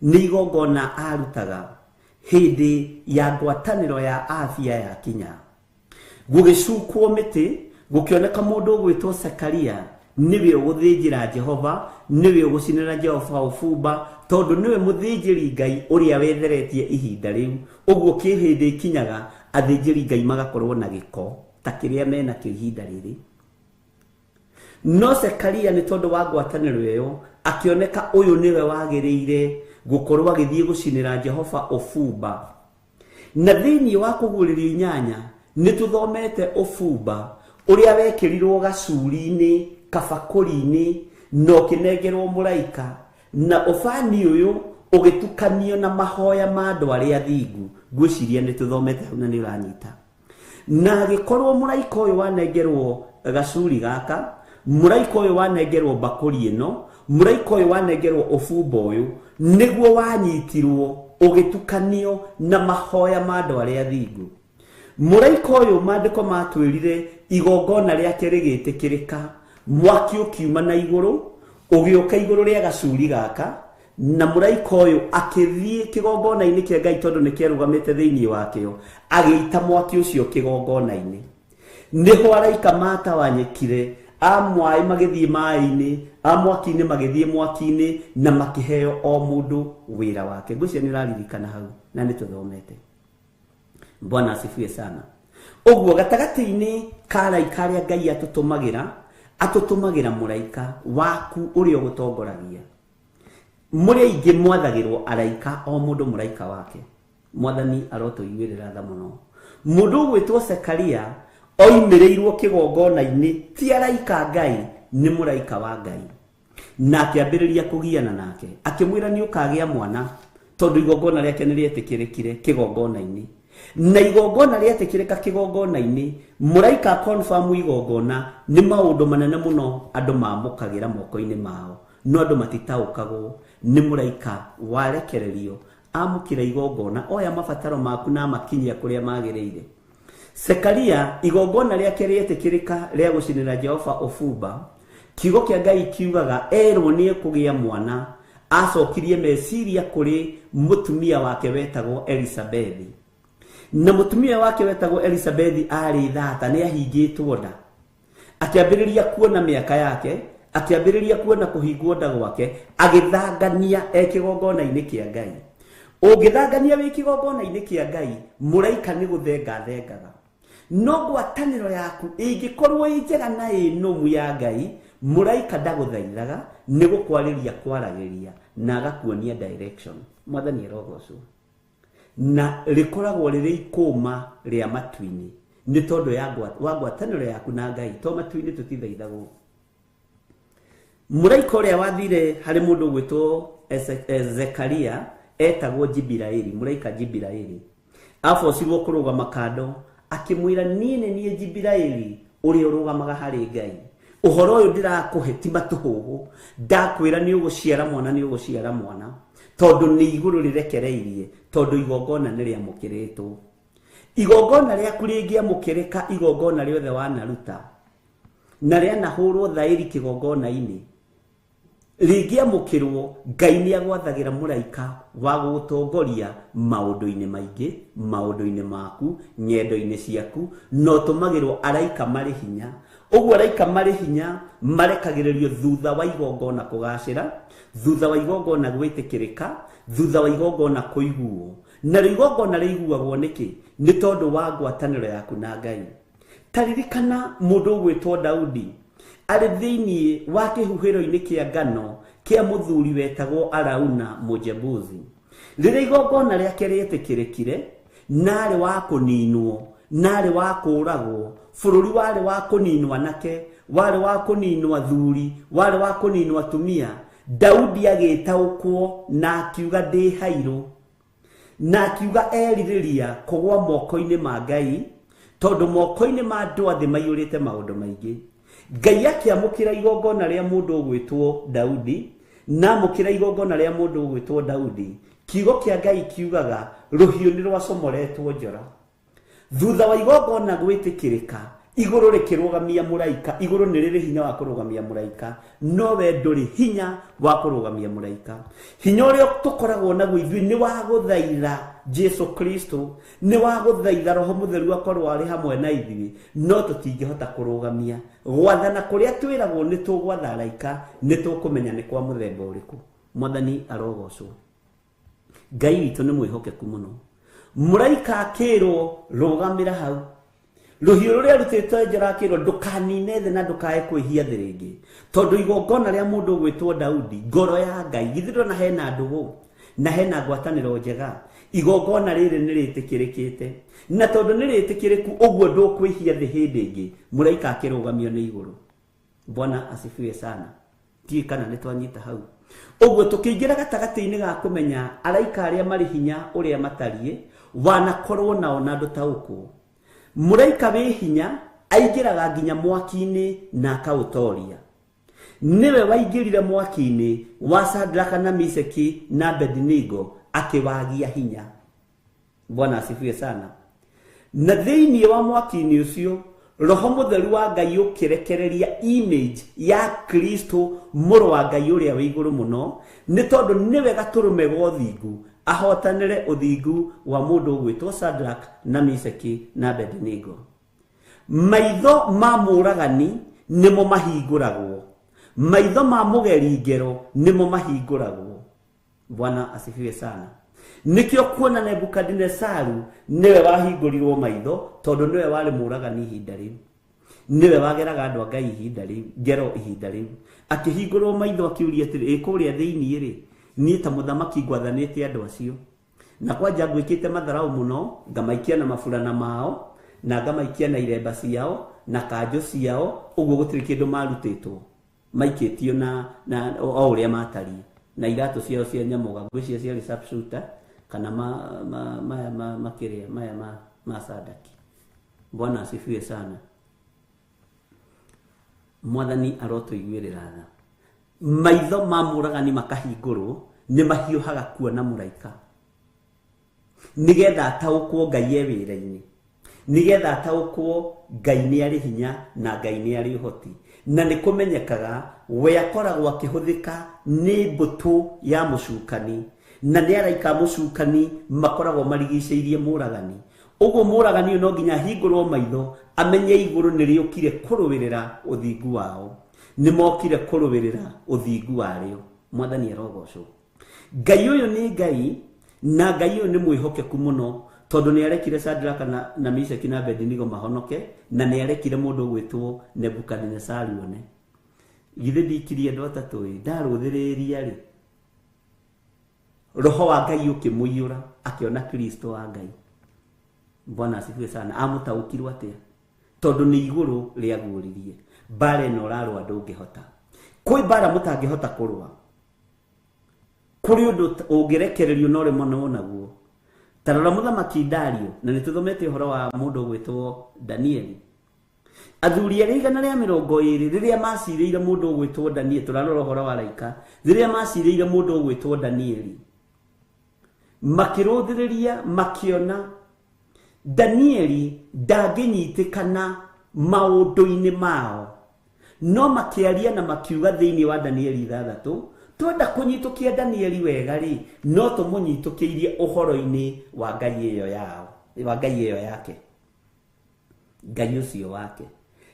nĩ igongona arutaga hĩndĩ ya ngwatanĩro ya afya ya kinya. Gũgĩcukwo mĩtĩ, gũkĩoneka mũndũ ũgwĩtwo Sekaria nĩwe ũgũthĩnjĩra Jehova, nĩwe ũgũcinĩra Jehova ũbumba, tondũ nĩwe mũthĩnjĩri Ngai ũrĩa wetheretie ihinda rĩu. Ũguo kĩ hĩndĩ ikinyaga athĩnjĩri Ngai magakorwo na gĩko ta kĩrĩa menakĩo ihinda rĩrĩ. No Sekaria nĩ tondũ wa ngwatanĩro ĩyo akĩoneka ũyũ nĩwe wagĩrĩire gũkorwo agĩthiĩ gũcinĩra Jehova ũbumba. Na thĩinĩ wa kũguũrĩrio 8 nĩ tũthomete ũbumba ũrĩa wekĩrirwo gacuri-inĩ, kabakũri-inĩ, na ũkĩnengerwo mũraika, na ũbani ũyũ ũgĩtukanio na mahoya ma andũ arĩa athingu. Ngwĩciria nĩ tũthomete hau na nĩ ũranyita. Na agĩkorwo mũraika ũyũ wanengerwo gacuri gaka, mũraika ũyũ wanengerwo mbakũri ĩno, mũraika ũyũ wanengerwo ũbumba ũyũ, nĩguo wanyitirwo ũgĩtukanio na mahoya ma andũ arĩa athingu. Mũraika ũyũ maandĩko matwĩrire igongona rĩake rĩgĩtĩkĩrĩka, mwaki ũkiuma na igũrũ ũgĩũka igũrũ rĩa gacuri gaka, na mũraika ũyũ akĩthiĩ kĩgongona-inĩ kĩa Ngai tondũ nĩkĩarũgamĩte thĩinĩ wakĩo, agĩita mwaki ũcio kĩgongona-inĩ. Nĩho araika matawanyĩkire, a mwaĩ magĩthiĩ maĩ-inĩ, a mwaki-inĩ magĩthiĩ mwaki-inĩ, na makĩheo o mũndũ wĩra wake. Ngwĩciria nĩ ũraririkana hau na nĩ tũthomete. Bwana asifiwe sana. Ũguo gatagatĩ-inĩ ka araika arĩa Ngai atũtũmagĩra, atũtũmagĩra mũraika waku ũrĩa ũgũtongoragia. Mũrĩ aingĩ mwathagĩrwo araika, o mũndũ mũraika wake. Mwathani arotũiguĩrĩra tha mũno. Mũndũ ũgwĩtwo Zekaria oimĩrĩirwo kĩgongona-inĩ, ti araika Ngai, nĩ mũraika wa Ngai. Na akĩambĩrĩria kũgiana nake, akĩmwĩra nĩ ũkagĩa mwana, tondũ igongona rĩake nĩ rĩetĩkĩrĩkire kĩgongona-inĩ. Na igongona rĩetĩkĩrĩka kĩgongona-inĩ, mũraika confirm igongona, nĩ maũndũ manene mũno andũ mamũkagĩra moko-inĩ mao, no andũ matitaũkagwo nĩ mũraika warekererio amũkĩra igongona, oya mabataro maku na amakinyia kũrĩa magĩrĩire. Zekaria igongona rĩake rĩetĩkĩrĩka rĩa gũcinĩra Jehova ũbumba, kiugo kĩa Ngai kiugaga erwo nĩ ekũgĩa mwana, acokirie meciria kũrĩ mũtumia wake wetagwo Elisabethi. Na mũtumia wake wetagwo Elisabethi arĩ thata, nĩ ahingĩtwo nda. Akĩambĩrĩria kuona mĩaka yake, akĩambĩrĩria kuona kũhingwo nda gwake, agĩthangania e kĩgongona-inĩ kĩa Ngai. Ũngĩthangania wĩ kĩgongona-inĩ kĩa Ngai, mũraika nĩ gũthenga thengaga. No ngwatanĩro yaku ĩngĩkorwo ĩ njega na ĩ nũmu ya Ngai, mũraika ndagũthaithaga, nĩ gũkwarĩria kwaragĩria na agakuonia direction. Mwathani arogocwo. Na rĩkoragwo rĩrĩ ikũma rĩa matu-inĩ, nĩ tondũ ya wa ngwatanĩro yaku na Ngai, to matu-inĩ tũtithaithagwo. Mũraika ũrĩa wathire harĩ mũndũ ũgwĩtwo Zekaria etagwo Jibiraeli, mũraika Jibiraeli. Abocirwo kũrũgama kando, akĩmwĩra niĩ nĩ niĩ Jibiraeli ũrĩa ũrũgamaga harĩ Ngai. Ũhoro ũyũ ndĩrakũhe ti matũhũhũ, ndakwĩra nĩ ũgũciara mwana, nĩ ũgũciara mwana, tondũ nĩ igũrũ rĩrekereirie, tondũ igongona nĩ rĩamũkĩrĩtwo. Igongona rĩaku rĩngĩamũkĩrĩka, igongona rĩothe wanaruta na rĩanahũrwo thaĩri kĩgongona-inĩ, rĩngĩamũkĩrwo, Ngai nĩ agwathagĩra mũraika wa gũgũtongoria maũndũ-inĩ maingĩ, maũndũ-inĩ maku, ng'endo-inĩ ciaku, na ũtũmagĩrwo araika marĩ hinya. Ũguo araika marĩ hinya marekagĩrĩrio thutha wa igongona kũgacĩra, thutha wa igongona gwĩtĩkĩrĩka, thutha wa igongona kũiguo. Na igongona rĩiguagwo nĩkĩ? Nĩ tondũ wa ngwatanĩro yaku na Ngai. Ta ririkana mũndũ ũgwĩtwo Daudi arĩ thĩinĩ wa kĩhuhĩro-inĩ kĩa ngano kĩa mũthuri wetagwo Arauna Mũjebusi. Rĩrĩa igongona rĩake rĩetĩkĩrĩkire, narĩ wa kũninwo, narĩ wa kũũragwo, bũrũri warĩ wa kũninwo anake, warĩ wa kũninwo athuri, warĩ wa kũninwo atumia, Daudi agĩtaũkwo na akiuga ndĩ hairũ, na akiuga erirĩria kũgwa moko-inĩ ma Ngai, tondũ moko-inĩ ma andũ a thĩ maiyũrĩte maũndũ maingĩ. Ngai akĩamũkĩra igongona rĩa mũndũ ũgwĩtwo Daudi, na amũkĩra igongona rĩa mũndũ ũgwĩtwo Daudi, kiugo kĩa Ngai kiugaga rũhiũ nĩ rwacomoretwo njora. Thutha wa igongona gwĩtĩkĩrĩka, igũrũ rĩkĩrũgamia mũraika, igũrũ nĩ rĩrĩ hinya wa kũrũgamia mũraika, no we ndũrĩ hinya wa kũrũgamia mũraika. Hinya ũrĩa tũkoragwo naguo ithuĩ nĩ wa gũthaitha Jesu Kristo, nĩ wa gũthaitha Roho Mũtheru akorwo arĩ hamwe na ithuĩ, no tũtingĩhota kũrũgamia. Gwathana kũrĩa twĩragwo nĩ tũgwatha araika, nĩ tũkũmenya nĩ kwa mũthemba ũrĩkũ. Mwathani arogocwo. Ngai witũ nĩ mwĩhokeku mũno. Mũraika akĩrwo rũgamĩra hau, rũhiũ rũrĩa rutĩtwo njora akĩrwo ndũkanine thĩ na ndũkae kwĩhia thĩ rĩngĩ, tondũ igongona rĩa mũndũ ũgwĩtwo Daudi, ngoro ya Ngai, githĩ ndũrona hena ndũgũ na hena ngwatanĩro njega. Igongona rĩrĩ nĩ rĩtĩkĩrĩkĩte. Na tondũ nĩ rĩtĩkĩrĩku ũguo ndũkwĩhia thĩ hĩndĩ ĩngĩ, mũraika akĩrũgamio nĩ igũrũ. Bwana asifiwe sana. Ndiũĩ kana nĩ twanyita hau. Ũguo tũkĩingĩra gatagatĩ-inĩ ga kũmenya araika arĩa marĩ hinya ũrĩa matariĩ, wanakorwo nao na ndũtaũkwo. Mũraika wĩ hinya aingĩraga nginya mwaki-inĩ na akaũtoria. Nĩwe waingĩrire mwaki-inĩ wa Sadraka na Meshaki na Abednego akĩwagia hinya. Bwana asifiwe sana. Na thĩinĩ wa mwaki-inĩ ũcio Roho Mũtheru wa Ngai ũkĩrekereria image ya Kristo mũrũ wa Ngai ũrĩa wĩ igũrũ mũno, nĩ tondũ nĩwe gatũrũme ga ũthingu, ahotanĩre ũthingu wa mũndũ ũgwĩtwo Sadraka na Meshaki na Abednego. Maitho ma mũragani nĩmo mahingũragwo, maitho ma mũgeri ngero nĩmo mahingũragwo. Bwana asifiwe sana. Nĩkĩo kuona Nebukadinesaru nĩwe wahingũrirwo maitho, tondũ nĩwe warĩ mũragani ihinda rĩu, nĩwe wageraga andũ a Ngai ihinda rĩu, ngero ihinda rĩu. Akĩhingũrwo maitho akĩũria atĩrĩ, ĩ kũrĩa thĩinĩ rĩ, niĩ ta mũthamaki ngwathanĩte andũ acio, na kwanja ngwĩkĩte matharau mũno, ngamaikia na maburana mao, na ngamaikia na iremba ciao, na kanjũ ciao, ũguo gũtirĩ kĩndũ marutĩtwo, maikĩtio na o ũrĩa matariĩ, na iratũ ciao cia nyamũga, ngwĩciria ciarĩ sharpshooter, kana maya makĩrĩa, maya ma sadaki. Bwana asifiwe sana. Mwathani arotũiguĩrĩra tha. Maitho ma mũragani makahingũrwo, nĩ mahiũhaga kuona mũraika, nĩgetha ataũkwo Ngai e wĩra-inĩ, nĩgetha ataũkwo Ngai nĩ arĩ hinya na Ngai nĩ arĩ ũhoti. Na nĩ kũmenyekaga we akoragwo akĩhũthĩka nĩ mbũtũ ya mũcukani, na nĩ araika a mũcukani makoragwo marigicĩirie mũragani. Ũguo mũragani ũyũ no nginya ahingũrwo maitho, amenye igũrũ nĩ rĩũkire kũrũĩrĩra ũthingu wao, nĩ mokire kũrũĩrĩra ũthingu warĩo. Mwathani arogocwo. Ngai ũyũ nĩ Ngai, na Ngai ũyũ nĩ mwĩhokeku mũno, tondũ nĩ arekire Sadraka na Meshaki na Abednego mahonoke, na nĩ arekire mũndũ ũgwĩtwo Nebukadinesaru one. Githĩ ndikirie andũ atatũ ĩ, ndarũthĩrĩria rĩ, Roho wa Ngai ũkĩmũiyũra, akĩona Kristo wa Ngai. Bwana asifiwe sana. Amũtaũkirwo atĩa? Tondũ nĩ igũrũ rĩaguũririe. Mbara ĩno ũrarũa ndũngĩhota. Kwĩ mbara mũtangĩhota kũrũa. Kũrĩ ũndũ ũngĩrekererio na ũremwo nĩ naguo. Ta rora mũthamaki Dario, na nĩ tũthomete ũhoro wa mũndũ ũgwĩtwo Danieli. Athuri arĩa 120 rĩrĩa macirĩire mũndũ ũgwĩtwo Danieli, tũrarora ũhoro wa araika, rĩrĩa macirĩire mũndũ ũgwĩtwo Danieli, makĩrũthĩrĩria makĩona Danieli ndangĩnyitĩkana maũndũ-inĩ mao, no makĩaria na makiuga thĩinĩ wa Danieli 6, twenda kũnyitũkia Danieli wega rĩ, no tũmũnyitũkĩirie ũhoro-inĩ wa Ngai ĩyo yao, wa Ngai ĩyo yake, Ngai ũcio wake.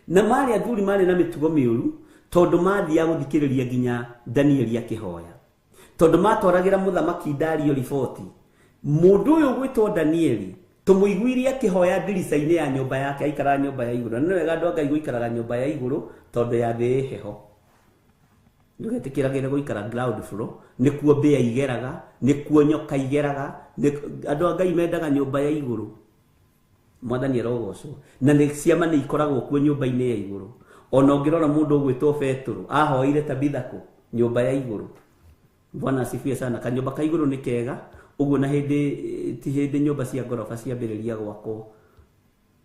Na marĩ athuri marĩ na mĩtugo mĩũru, tondũ mathiaga gũthikĩrĩria nginya Danieli akĩhoya, tondũ matwaragĩra mũthamaki Dario riboti, mũndũ ũyũ ũgwĩtwo Danieli tũmũiguirie akĩhoya ndirica-inĩ ya nyũmba yake, aikaraga nyũmba ya igũrũ. Na nĩ wega andũ a Ngai gũikaraga nyũmba ya igũrũ, tondũ ya thĩ ĩ heho. Ndũgetĩkĩragĩre gũikara ground floor, nĩkuo mbĩa igeraga, nĩkuo nyoka igeraga, andũ a Ngai mendaga nyũmba ya igũrũ. Mwathani arogocwo. Na nĩ ciama nĩ ikoragwo kuo nyũmba-inĩ ya igũrũ. Ona ũngĩrora mũndũ ũgwĩtwo Petero, ahoire Tabitha kũ? Nyũmba ya igũrũ. Bwana asifiwe sana. Kanyũmba ka igũrũ nĩ kega, ũguo na hĩndĩ ti hĩndĩ nyũmba cia ngoroba ciambĩrĩria gwakwo,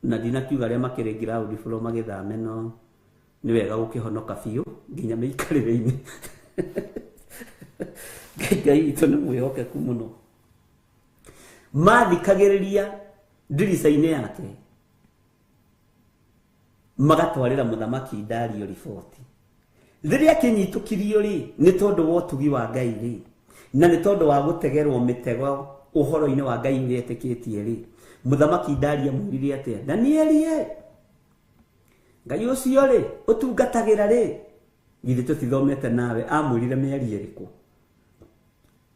na ndinakiuga arĩa makĩrĩ ground floor magĩthame, no nĩ wega gũkĩhonoka biũ nginya mĩikarĩre-inĩ. Ngai witũ nĩ mwĩhokeku mũno. Mathikagĩrĩria ndirica-inĩ yake, magatwarĩra mũthamaki Dario riboti. Rĩrĩa akĩnyitũkirio rĩ, nĩ tondũ wa ũtugi wa Ngai rĩ, na nĩ tondũ wa gũtegerwo mĩtego ũhoro-inĩ wa Ngai ũrĩa etĩkĩtie rĩ, mũthamaki Dario amwĩrire atĩa? Danieli ĩ, Ngai ũcio rĩ, ũtungatagĩra rĩ, githĩ tũtithomete nawe, amwĩrire mĩario ĩrĩkũ?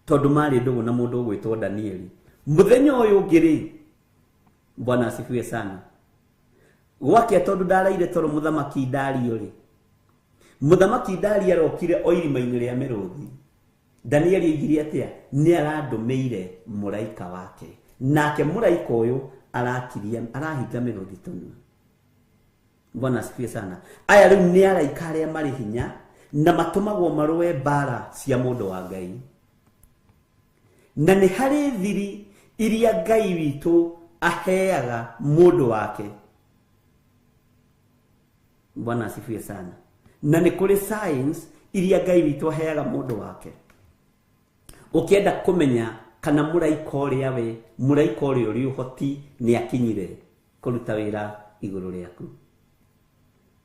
Tondũ marĩ ndũgũ na mũndũ ũgwĩtwo Danieli. Mũthenya ũyũ ũngĩ rĩ, Bwana asifiwe sana, gwakĩa tondũ ndaraire toro mũthamaki Dario rĩ, mũthamaki Dario arokire o irima-inĩ rĩa mĩrũthi. Danieli oigire atĩa? Nĩ arandũmĩire mũraika wake, nake mũraika ũyũ arakiria arahinga mĩrũthi tũnua. Bwana asifiwe sana. Aya rĩu nĩ araika arĩa marĩ hinya na matũmagwo marũe mbara cia mũndũ wa Ngai. Na nĩ harĩ thiri iria Ngai witũ aheaga mũndũ wake. Bwana asifiwe sana. Na nĩ kũrĩ signs iria Ngai witũ aheaga mũndũ wake. Ũkĩenda kũmenya kana mũraika ũrĩa we mũraika ũrĩa ũrĩ ũhoti nĩ akinyire kũruta wĩra igũrũ rĩaku.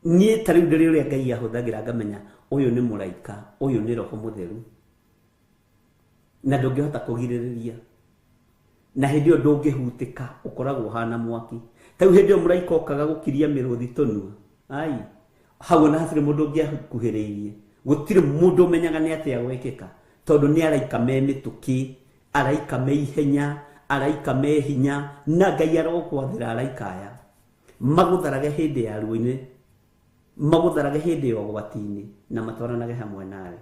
Niĩ ta rĩu ndĩrĩ ũrĩa Ngai ahũthagĩra ngamenya ũyũ nĩ mũraika, ũyũ nĩ roho mũtheru, na ndũngĩhota kũgirĩrĩria, na hĩndĩ ĩyo ndũngĩhutĩka, ũkoragwo ũhana mwaki. Ta rĩu hĩndĩ ĩyo mũraika okaga gũkiria mĩrũthi tũnua, ai hau ona hatirĩ mũndũ ũngĩakuhĩrĩirie, gũtirĩ mũndũ ũmenyaga nĩ atĩa gwekĩka, tondũ nĩ araika me mĩtũkĩ, araika me ihenya, araika me hinya, na Ngai arogwathĩra araika aya magũtharage hĩndĩ ya ruo-inĩ, magũtharage hĩndĩ ya ũgwati-inĩ, na matwaranage hamwe nawe.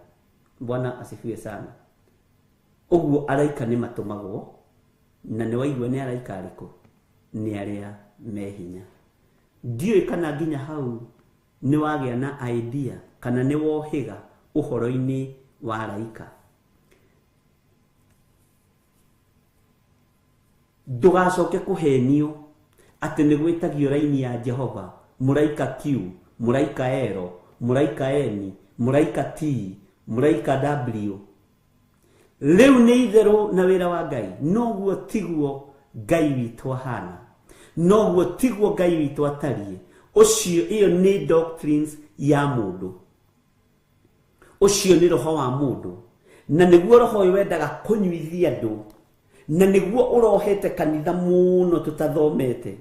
Bwana asifiwe sana. Ũguo araika nĩ matũmagwo, na nĩ waigua nĩ araika arĩkũ? Nĩ arĩa me hinya. Ndiũĩ kana nginya hau nĩ wagĩa na idea kana nĩ wohĩga ũhoro-inĩ wa araika. Ndũgacoke kũhenio atĩ nĩ gwĩtagio raini ya Jehova, mũraika Q, mũraika L, mũraika N, mũraika T, mũraika W. Rĩu nĩ itherũ na wĩra wa Ngai. Noguo tiguo Ngai witũ ahana, noguo tiguo Ngai witũ atariĩ. Ũcio ĩyo nĩ doctrines ya mũndũ, ũcio nĩ roho wa mũndũ, na nĩguo roho ũyũ wendaga kũnyuithia andũ, na nĩguo ũrohete kanitha mũno tũtathomete.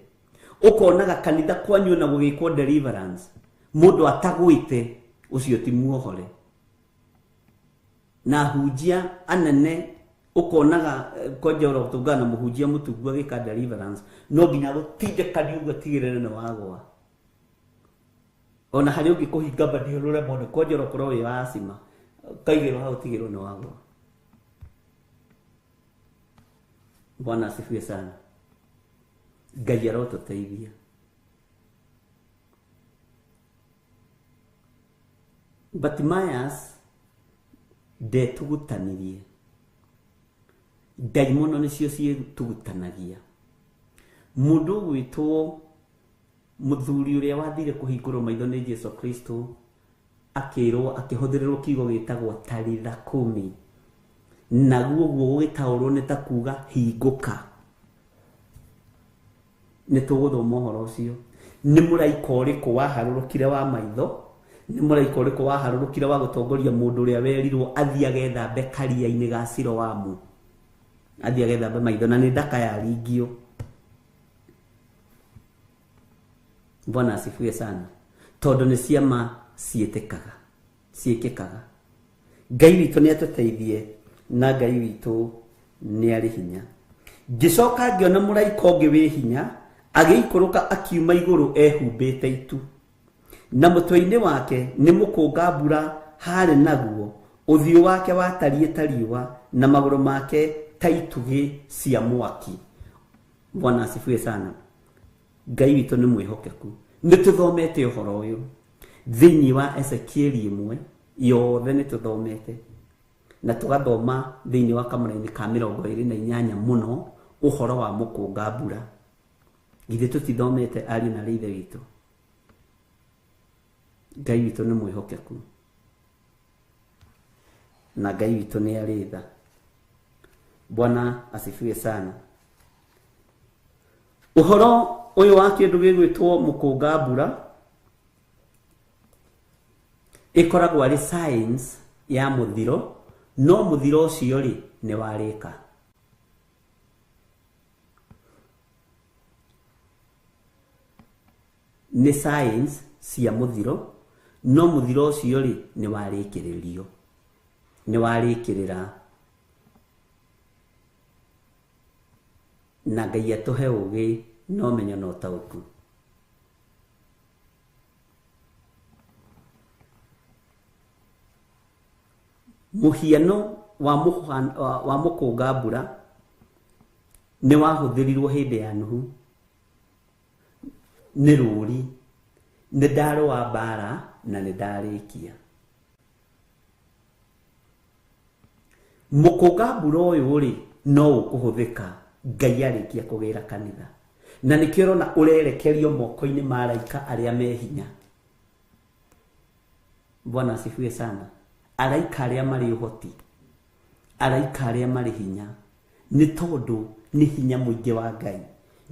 Ũkonaga kanitha kwanyu na gũgĩkwo deliverance, mũndũ atagwĩte, ũcio ti muohore. Na hunjia anene ũkonaga kwanja ũrotũngana na mũhunjia mũtungu agĩka deliverance, no nginya gũtindĩkania ũguo atigĩrĩre nĩ wagwa. Ona harĩ ũngĩ kũhinga mbathi ũremwo nĩ kwanja ũrokorwo wĩ wa acima, ũkaigĩrwo hau ũtigĩrwo nĩ wagwa. Bwana asifiwe sana. Ngai arotũteithia. Bartimaeus ndetugutanirie, ndaimono nĩcio ciĩtugutanagia. Mũndũ ũgwĩtwo mũthuri ũrĩa wathire kũhingũrwo maitho nĩ Jesu Kristo akĩrwo, akĩhũthĩrĩrwo kiugo gĩtagwo talitha kumi, naguo ũguo gũgĩtaũrwo nĩ ta kuga hingũka. Nĩ tũgũthoma ũhoro ũcio. Nĩ mũraika ũrĩkũ waharũrũkire wa maitho? Nĩ mũraika ũrĩkũ waharũrũkire wa gũtongoria mũndũ ũrĩa werirwo athiĩ agethambe karia-inĩ ga Siloamu, athiĩ agethambe maitho, na nĩ ndaka yaringio. Bwana asifiwe sana. Tondũ nĩ ciama ciĩtĩkaga, ciĩkĩkaga. Ngai witũ nĩ atũteithie, na Ngai witũ nĩ arĩ hinya. Ngĩcoka ngĩona mũraika ũngĩ wĩ hinya agĩikũrũka akiuma igũrũ ehumbĩte itu, na mũtwe-inĩ wake nĩ mũkũnga mbura harĩ naguo, ũthiũ wake watariĩ ta riũa, na magũrũ make ta itugĩ cia mwaki. Bwana asifiwe sana. Ngai witũ nĩ mwĩhokeku. Nĩ tũthomete ũhoro ũyũ thĩinĩ wa Ezekieli ĩmwe yothe, nĩ tũthomete na tũgathoma thĩinĩ wa kamũra-inĩ ka 28 mũno ũhoro wa mũkũnga mbura. Githĩ tũtithomete ariũ na ithe witũ? Ngai witũ nĩ mwĩhokeku, na Ngai witũ nĩ arĩ tha. Bwana asifiwe sana. Ũhoro ũyũ wa kĩndũ gĩgwĩtwo mũkũnga mbura ĩkoragwo arĩ science ya mũthiro, no mũthiro ũcio rĩ nĩ warĩka. Nĩ science cia mũthiro, no mũthiro ũcio rĩ nĩ warĩkĩrĩrio, nĩ warĩkĩrĩra. Na Ngai atũhe ũgĩ na ũmenyo na ũtaũku. Mũhiano wa mũkũnga mbura nĩ wahũthĩrirwo hĩndĩ ya Nuhu. Nĩ rũri, nĩ ndarũa mbara na nĩ ndarĩkia. Mũkũnga mbura ũyũ rĩ no ũkũhũthĩka Ngai arĩkia kũgĩra kanitha, na nĩkĩo ũrona ũrerekerio moko-inĩ ma araika arĩa me hinya. Bwana asifiwe sana. Araika arĩa marĩ ũhoti, araika arĩa marĩ hinya, nĩ tondũ nĩ hinya mũingĩ wa Ngai,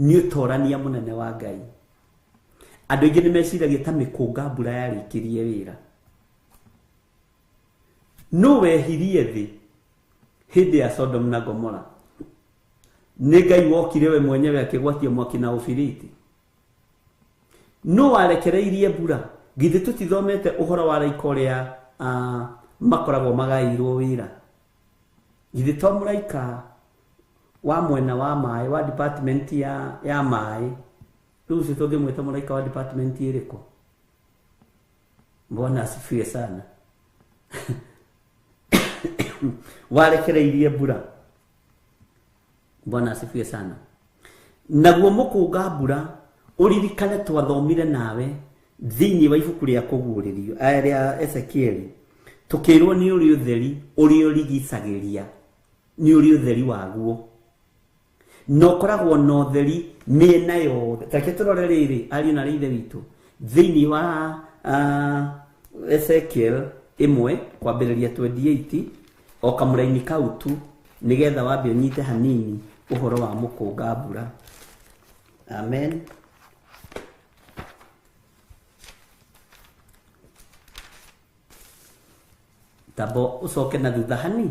nĩ ũtorania mũnene wa Ngai. Andũ aingĩ nĩ meciragia ta mĩkũnga mbura yarĩkirie wĩra. No wehirie thĩ hĩndĩ ya Sodom na Gomora. Nĩ Ngai wokire we mwenyewe akĩgwatia mwaki na ũbiriti. No warekereirie mbura. Githĩ tũtithomete ũhoro wa araika ũrĩa makoragwo magaĩirwo wĩra? Githĩ to mũraika wa mwena wa maĩ, wa department ya maĩ, rĩu ũcio tũngĩmwĩta mũraika wa department ĩrĩkũ? Bwana asifiwe sana. Warekereirie mbura. Bwana asifiwe sana. Naguo mũkũnga mbura ũririkane twathomire nawe thĩinĩ wa ibuku rĩa kũguũrĩrio rĩa Ezekieli, tũkĩrwo nĩ ũrĩ ũtheri ũrĩa ũrigicagĩria, nĩ ũrĩ ũtheri waguo, na ũkoragwo na ũtheri mĩena yothe. Tareke tũrore rĩrĩ, ariũ na ithe witũ, thĩinĩ wa Ezekiel 1 kwambĩrĩria 28 o kamũraini kau tu, nĩgetha wambe ũnyite hanini ũhoro wa mũkũnga mbura. Amen. Tabo ucoke na thutha hani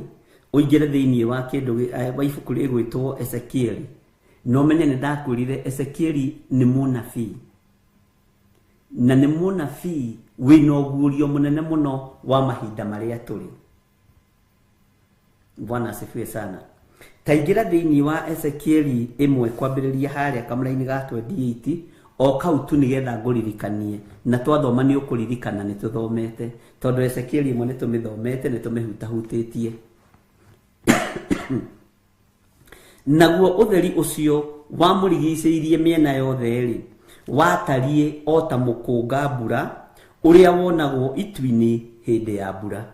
ũingĩre thĩinĩ wa kĩndũ wa ibuku rĩgwĩtwo Ezekieli. No menye nĩ ndakwĩrire Ezekieli nĩ mũnabii, na nĩ mũnabii wĩna ũguũrio mũnene mũno wa mahinda marĩa tũrĩ. Bwana asifiwe sana. Taingĩra thĩinĩ wa Ezekieli 1 kwambĩrĩria harĩa kamũraini ga 28 o kau tu nĩgetha ngũririkanie, na twathoma nĩ ũkũririkana nĩ tũthomete, tondũ Ezekieli 1 nĩ tũmĩthomete, nĩ tũmĩhutahutĩtie. Naguo ũtheri ũcio wamũrigicĩirie mĩena yothe rĩ, watariĩ o ta mũkũnga mbura ũrĩa wonagwo itu-inĩ hĩndĩ ya mbura.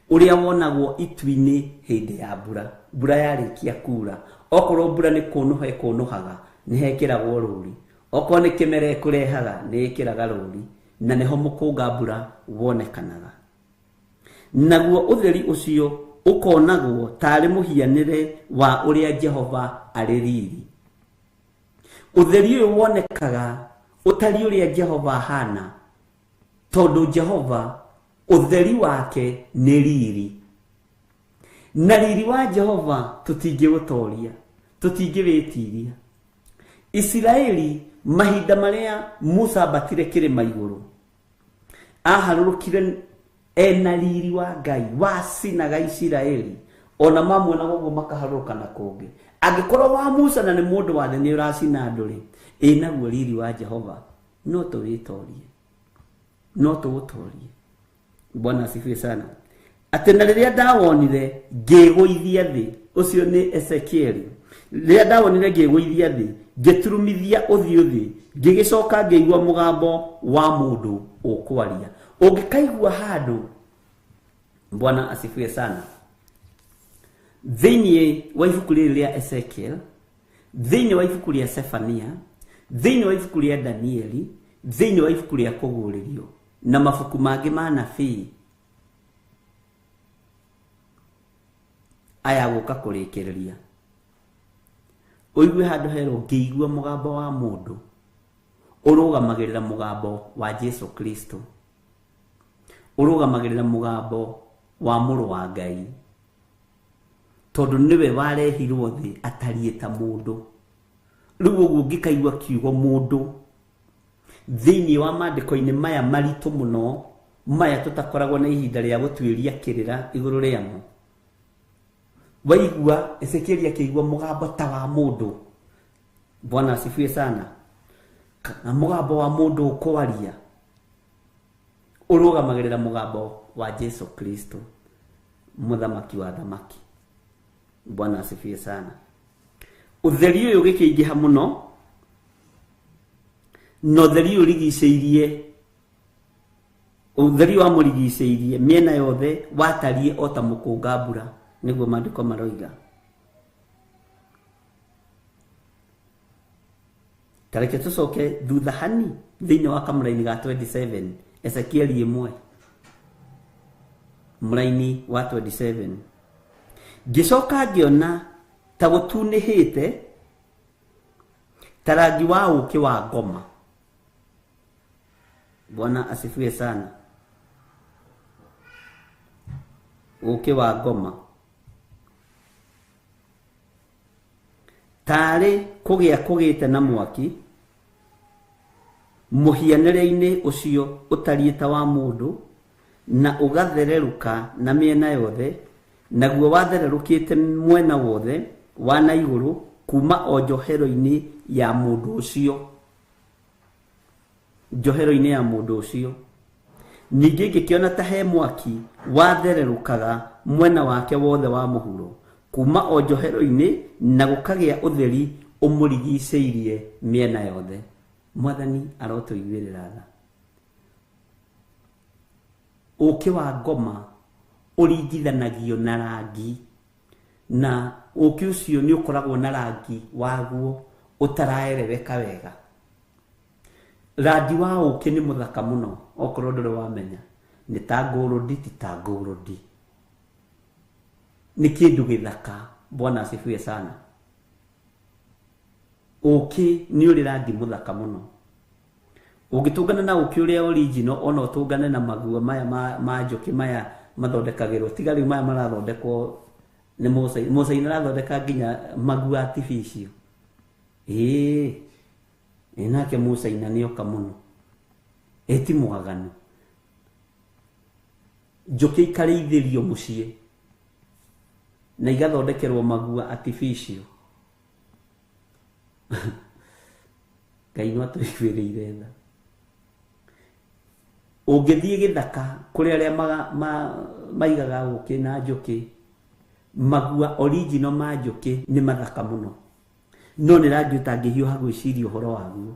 Ũrĩa wonagwo itu-inĩ hĩndĩ ya mbura. Mbura yarĩkia kura, okorwo mbura nĩ kũnũha ĩkũnũhaga, nĩ hekĩragwo rũri, okorwo nĩ kĩmera ĩkũrehaga, nĩ ĩkĩraga rũri, na nĩho mũkũnga mbura wonekanaga. Naguo ũtheri ũcio ũkonagwo tarĩ mũhianĩre wa ũrĩa Jehova arĩ riri. Ũtheri ũyũ wonekaga ũtariĩ ũrĩa Jehova ahana, tondũ Jehova ũtheri wake nĩ riri, na riri wa Jehova tũtingĩũtoria, tũtingĩwĩtiria. Isiraeli mahinda marĩa Musa ambatire kĩrĩma igũrũ, aharũrũkire ena riri wa Ngai wacinaga Isiraeli, ona mamuonaga ũguo makaharũrũka na kũngĩ. Angĩkorwo wa Musa na nĩ mũndũ wa thĩ nĩ ũracina andũ rĩ, ĩ naguo riri wa Jehova no tũwĩtorie, no tũũtorie. Bwana asifiwe sana. Atĩ na rĩrĩa ndawonire ngĩgũithia thĩ, ũcio nĩ Ezekieli. Rĩrĩa ndawonire ngĩgũithia thĩ, ngĩturumithia ũthiũ thĩ, ngĩgĩcoka ngĩigua mũgambo wa mũndũ ũkwaria. Ũngĩkaigua handũ, Bwana asifiwe sana, thĩinĩ wa ibuku rĩrĩ rĩa Ezekiel, thĩinĩ wa ibuku rĩa Sefania, thĩinĩ wa ibuku rĩa Danieli, thĩinĩ wa ibuku rĩa Kũguũrĩrio na mabuku mangĩ ma nabii aya gũka kũrĩkĩrĩria, ũigue handũ herwo ngĩigua mũgambo wa mũndũ ũrũgamagĩrĩra mũgambo wa Jesu Kristo, ũrũgamagĩrĩra mũgambo wa mũrũ wa Ngai, tondũ nĩwe warehirwo thĩ atariĩ ta mũndũ. Rĩu ũguo ũngĩkaigua kiugo mũndũ thĩinĩ wa maandĩko-inĩ maya maritũ mũno, maya tũtakoragwo na ihinda rĩa gũtuĩria kĩrĩra igũrũ rĩamo, waigua Ezekieli akĩigua mũgambo ta wa mũndũ. Bwana asifiwe sana. Kana mũgambo wa mũndũ ũkwaria ũrũgamagĩrĩra mũgambo wa Jesu Kristo. Mũthamaki wa thamaki. Bwana asifiwe sana. Ũtheri ũyũ ũgĩkĩingĩha mũno, na ũtheri ũyũ ũrigicĩirie, ũtheri wamũrigicĩirie mĩena yothe watariĩ o ta mũkũnga mbura, nĩguo maandĩko maroiga. Tareke tũcoke thutha hani thĩinĩ wa kamũraini ga 27, Ezekieli 1 mũraini wa 27. Ngĩcoka ngĩona ta gũtunĩhĩte ta rangi wa ũũkĩ wa ngoma. Bwana asifiwe sana. Ũũkĩ wa ngoma tarĩ kũgĩa kũgĩte na mwaki mũhianĩre-inĩ ũcio ũtariĩ ta wa mũndũ, na ũgathererũka na mĩena yothe, naguo wathererũkĩte mwena wothe wa na igũrũ kuma o njohero-inĩ ya mũndũ ũcio, njohero-inĩ ya mũndũ ũcio. Ningĩ ngĩkĩona ta he mwaki wathererũkaga mwena wake wothe wa mũhuro kuma o njohero-inĩ, na gũkagĩa ũtheri ũmũrigicĩirie mĩena yothe. Mwathani arotũiguĩrĩra tha. Ũũkĩ wa ngoma ũringithanagio na rangi, na ũũkĩ ũcio nĩ ũkoragwo na rangi waguo ũtaraereweka wega. Rangi wa ũũkĩ nĩ mũthaka mũno, okorwo ndũrĩ wamenya, nĩ ta ngũrũndi, ti ta ngũrũndi, nĩ kĩndũ gĩthaka. Bwana asifiwe sana. Ũũkĩ nĩ ũrĩ rangi mũthaka mũno. Ũngĩtũngana na ũũkĩ ũrĩa original, ona ũtũngane na magua maya ma njũkĩ maya mathondekagĩrwo, tiga rĩu maya marathondekwo nĩ Mũcaina. Mũcaina arathondeka nginya magua artificial. Ĩĩ, nake Mũcaina nĩoka mũno. Ĩ ti mwaganu. Njũkĩ ikarĩithĩrio mũciĩ na igathondekerwo magua artificial. Ngai no atũiguĩrĩire tha. Ũngĩthiĩ gĩthaka kũrĩ arĩa maigaga ũũkĩ na njũkĩ, magua original ma njũkĩ nĩ mathaka mũno, no nĩ rangi ũtangĩhiũha gwĩciria ũhoro waguo.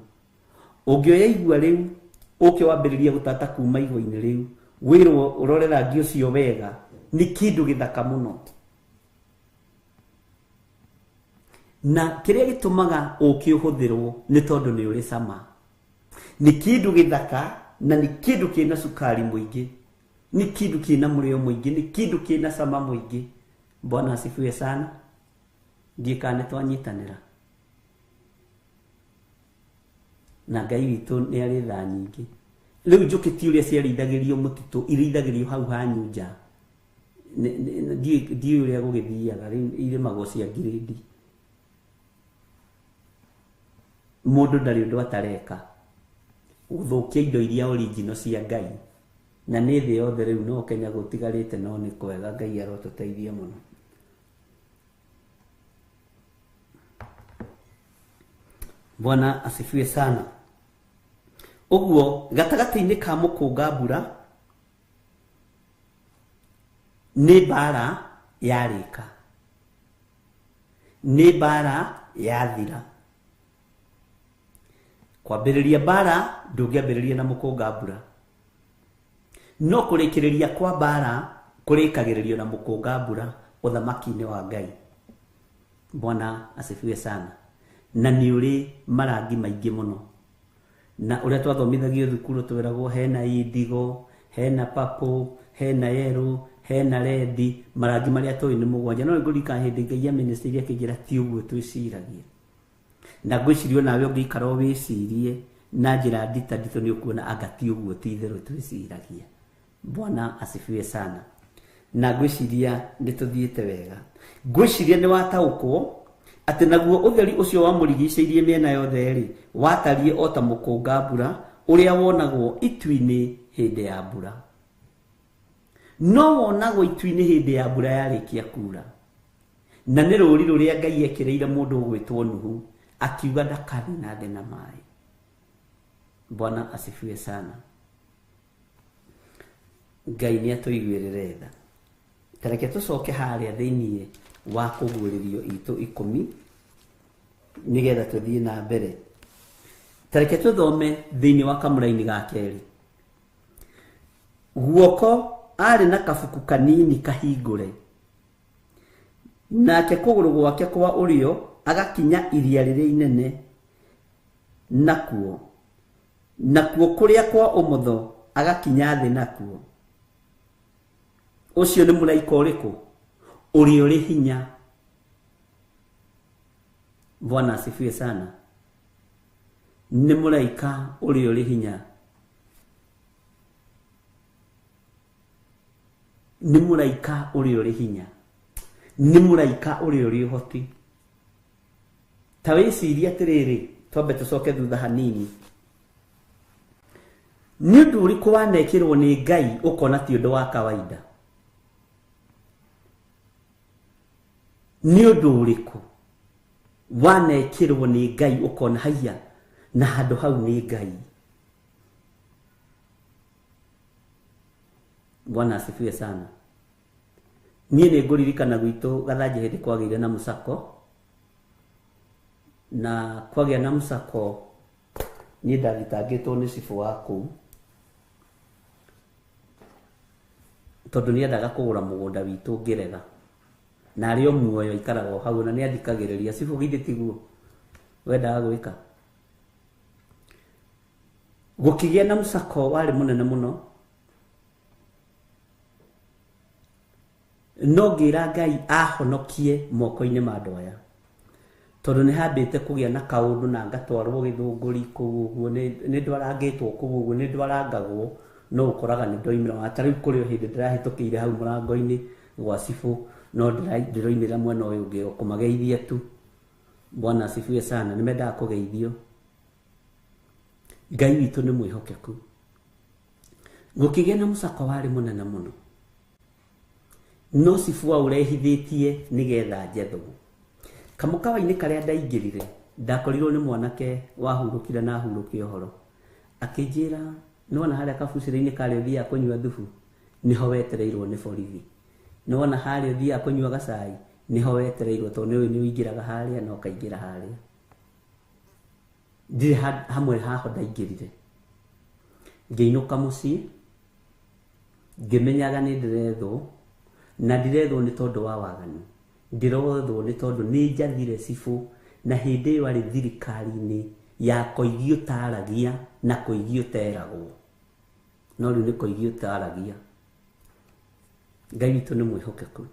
Ũngĩoya igua rĩu, ũũkĩ wambĩrĩrie gũtata kuma igua-inĩ rĩu, wĩrwo ũrore rangi ũcio wega, nĩ kĩndũ gĩthaka mũno. Na kĩrĩa gĩtũmaga ũũkĩ ũhũthĩrwo nĩ tondũ nĩ ũrĩ cama. Nĩ kĩndũ gĩthaka na nĩ kĩndũ kĩna cukari mũingĩ, nĩ kĩndũ kĩna mũrĩo mũingĩ, nĩ kĩndũ kĩna cama mũingĩ. Bwana asifiwe sana. Ndiĩ kana nĩ twanyitanĩra. Na Ngai witũ nĩ arĩ tha nyingĩ. Rĩu njũkĩ ti ũrĩa ciarĩithagĩrio mũtitũ, irĩithagĩrio hau hanyu nja. Ndiũĩ ũrĩa gũgĩthiaga, rĩu irĩmagwo cia ngirĩndi. Mũndũ ndarĩ ũndũ atareka gũthũkia indo iria original cia Ngai, na nĩ thĩ yothe rĩu no Kenya gũtigarĩte, no nĩ kwega. Ngai arotũteithia mũno. Bwana asifiwe sana. Ũguo gatagatĩ-inĩ ka mũkũnga mbura nĩ mbara yarĩka, nĩ mbara yathira. Kwambĩrĩria mbara ndũngĩambĩrĩria na mũkũnga mbura, no kũrĩkĩrĩria kwa mbara kũrĩkagĩrĩrio na mũkũnga mbura ũthamaki-inĩ wa Ngai. Bwana asifiwe sana. Na nĩ ũrĩ marangi maingĩ mũno, na ũrĩa twathomithagio thukuru twĩragwo hena indigo, hena purple, hena yellow, hena red, marangi marĩa tũĩ nĩ mũgwanja. No nĩngũririkana hĩndĩ Ngai amĩnĩstĩirie akĩnjĩra ti ũguo twĩciragia. Na ngwĩciria onawe ũngĩikara wĩcirie na njĩra ndita nditũ nĩ ũkuona anga ti ũguo ti itherũ twĩciragia. Bwana asifiwe sana. Na ngwĩciria nĩ tũthiĩte wega. Ngwĩciria nĩ wataũkwo atĩ naguo ũtheri ũcio wamũrigicĩirie mĩena yothe rĩ, watariĩ o ta mũkũnga mbura ũrĩa wonagwo itu-inĩ hĩndĩ ya mbura. No wonagwo itu-inĩ hĩndĩ ya mbura yarĩkia kuura. Na nĩ rũri rũrĩa Ngai ekĩrĩire mũndũ ũgwĩtwo Nuhu, akiuga ndakanina thĩ na maĩ. Bwana asifiwe sana. Ngai nĩ atũiguĩrĩre tha. Tareke tũcoke harĩa thĩiniĩ wa kũguũrĩrio itũ 10 nĩgetha tũthiĩ na mbere. Tareke tũthome thĩiniĩ wa kamũraini ga kerĩ. Guoko arĩ na kabuku kanini kahingũre, nake kũgũrũ gwake kwa ũrĩo agakinya iria rĩrĩa inene nakuo, nakuo kũrĩa kwa ũmotho agakinya thĩ nakuo. Ũcio nĩ mũraika ũrĩkũ? Ũrĩa ũrĩ hinya. Bwana asifiwe sana. Nĩ mũraika ũrĩa ũrĩ hinya. Nĩ mũraika ũrĩa ũrĩ hinya. Nĩ mũraika ũrĩa ũrĩ ũhoti. Ta wĩcirie atĩrĩrĩ, twambe tũcoke thutha hanini. Nĩ ũndũ ũrĩkũ wanekĩrwo nĩ Ngai ũkona ti ũndũ wa kawaida? Nĩ ũndũ ũrĩkũ wanekĩrwo nĩ Ngai ũkona haiya na handũ hau nĩ Ngai? Bwana asifiwe sana. Niĩ nĩ ngũririkana gwitũ Gathanjĩ hĩndĩ kwagĩire na mũcako, na kwagĩa na mũcako niĩ ndathitangĩtwo nĩ cibũ wa kũu tondũ nĩendaga kũgũra mũgũnda witũ ngĩrega, na arĩ o muoyo aikaraga o hau na nĩathikagĩrĩria. Cibũ githĩ tiguo wendaga gwĩka? Gũkĩgĩa na mũcako warĩ mũnene mũno, no ngĩra Ngai ahonokie moko-inĩ ma andũ aya, tondũ nĩ hambĩte kũgĩa na kaũndũ na ngatwarwo gĩthũngũri kũu ũguo, nĩ ndwarangĩtwo kũu ũguo, nĩ ndwarangagwo, no ũkoraga nĩ ndoimĩra. Ta rĩu kũrĩ o hĩndĩ ndĩrahĩtũkĩire hau mũrango-inĩ gwa cibũ, no ndĩroimĩra mwena ũyũ ũngĩ o kũmageithia tu. Bwana asifiwe sana. Nĩ mendaga kũgeithio. Ngai witũ nĩ mwĩhokeku. Gũkĩgĩa na mũcako warĩ mũnene mũno, no cibũ aũrehithĩtie nĩgetha njethwo. Kamũkawa-inĩ karĩa ndaingĩrire, ndakorirwo nĩ mwanake wahurũkire na ahurũke ũhoro. Akĩnjĩra, nĩwona harĩa kabucĩrĩ-inĩ karĩa ũthiaga kũnyua thubu, nĩho wetereirwo nĩ borithi. Nĩwona harĩa ũthiaga kũnyua gacai, nĩho wetereirwo, tondũ nĩũĩ nĩũingĩraga harĩa na ũkaingĩra harĩa. Ndirĩ hamwe haho ndaingĩrire. Ngĩinũka mũciĩ, ngĩmenyaga nĩ ndĩrethwo, na ndirethwo nĩ tondũ wa waganu. Ndĩrothwo nĩ tondũ nĩ njathire cibũ, na hĩndĩ ĩyo arĩ thirikari-inĩ ya koigi ũtaragia na koigi ũteragwo. No rĩu nĩ koigi ũtaragia. Ngai witũ nĩ mwĩhokeku.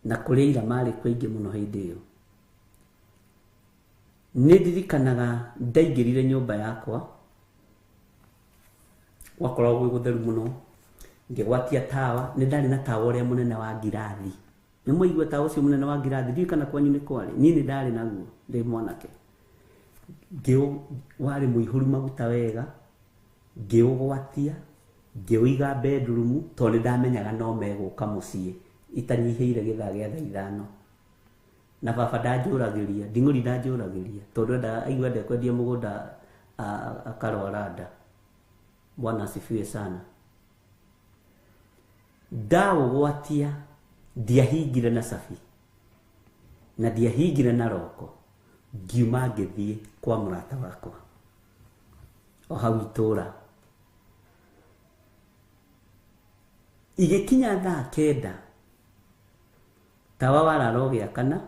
Na kũrĩ aira marĩ kuo aingĩ mũno hĩndĩ ĩyo. Nĩ ndirikanaga ndaingĩrire nyũmba yakwa, gwakoragwo gwĩ gũtheru mũno, ngĩgwatia tawa. Nĩ ndarĩ na tawa ũrĩa mũnene wa ngirathi. Nĩ mwaigua tawa ũcio mũnene wa ngirathi? Ndiũĩ kana kwanyu nĩ kwarĩ. Niĩ nĩ ndarĩ naguo ndĩ mwanake. Warĩ mũihũru maguta wega, ngĩũgwatia, ngĩũiga bedroom, tondũ nĩ ndamenyaga no megũka mũciĩ itanyihĩire gĩthaa gĩa thaa 5. Na baba ndanjũragĩria, nding'ũri ndanjũragĩria, tondũ endaga aigua ndekwendia mũgũnda akarwara nda. Bwana asifiwe sana. Ndaũgwatia, ndiahingire na cabi na ndiahingire na roko, ngiuma ngĩthiĩ kwa mũrata wakwa o hau itũra. Igĩkinya thaa 9, tawa warara ũgĩakana,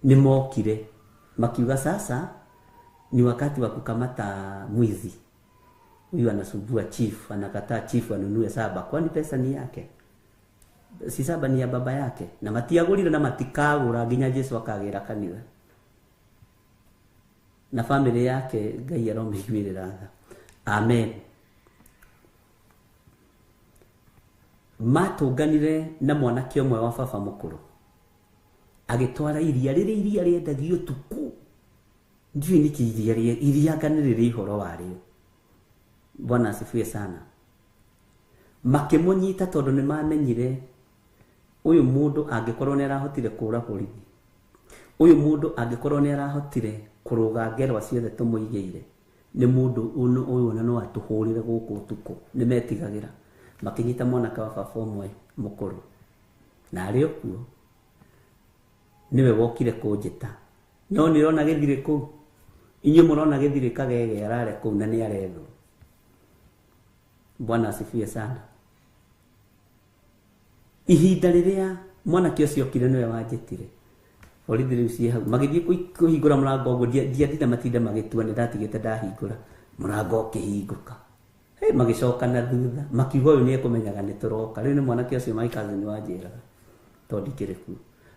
nĩ mokire makiuga sasa ni wakati wa kukamata mwizi. Huyu anasumbua chief, anakataa chief anunue saba, kwani pesa ni yake? Si saba ni ya baba yake? Na matiagũrire na matikagũra nginya Jesu akagĩra kanitha. Na family yake Ngai aromĩiguĩrĩra tha. Amen. Matũnganire na mwanake ũmwe wa baba mũkũrũ, agĩtwara iria rĩrĩa iria rĩendagio ũtukũ. Ndiũĩ nĩkĩ iria iria anga nĩ rĩrĩ ũhoro warĩo. Bwana asifiwe sana. Makĩmũnyita tondũ nĩ mamenyire ũyũ mũndũ angĩkorwo nĩ arahotire kũũra borithi, ũyũ mũndũ angĩkorwo nĩ arahotire kũrũga ngerwa ciothe tũmũigĩire, nĩ mũndũ ũyũ ona no atũhũrĩre gũkũ ũtukũ. Nĩ metigagĩra. Makĩnyita mwanake wa baba ũmwe mũkũrũ na arĩ o kuo nĩwe wokire kũnjĩta no nĩ ũrona gĩthirĩ kũu inyuĩ mũrona gĩthirĩ kagege ararĩa kũu na nĩ arethwo. Bwana asifiwe sana. Ihinda rĩrĩa mwanake ũcio okire nĩwe wanjĩtire borithi rĩu ciĩ hau magĩthiĩ kũhingũra mũrango ũguo ndiatinda matinda magĩtua nĩ ndatigĩte ndahingũra mũrango ũkĩhingũka. Hey, magĩcoka na thutha makiuga ũyũ nĩ ekũmenyaga nĩ tũroka. Rĩu nĩ mwanake ũcio my cousin wanjĩraga tondũ ndikĩrĩ kuo.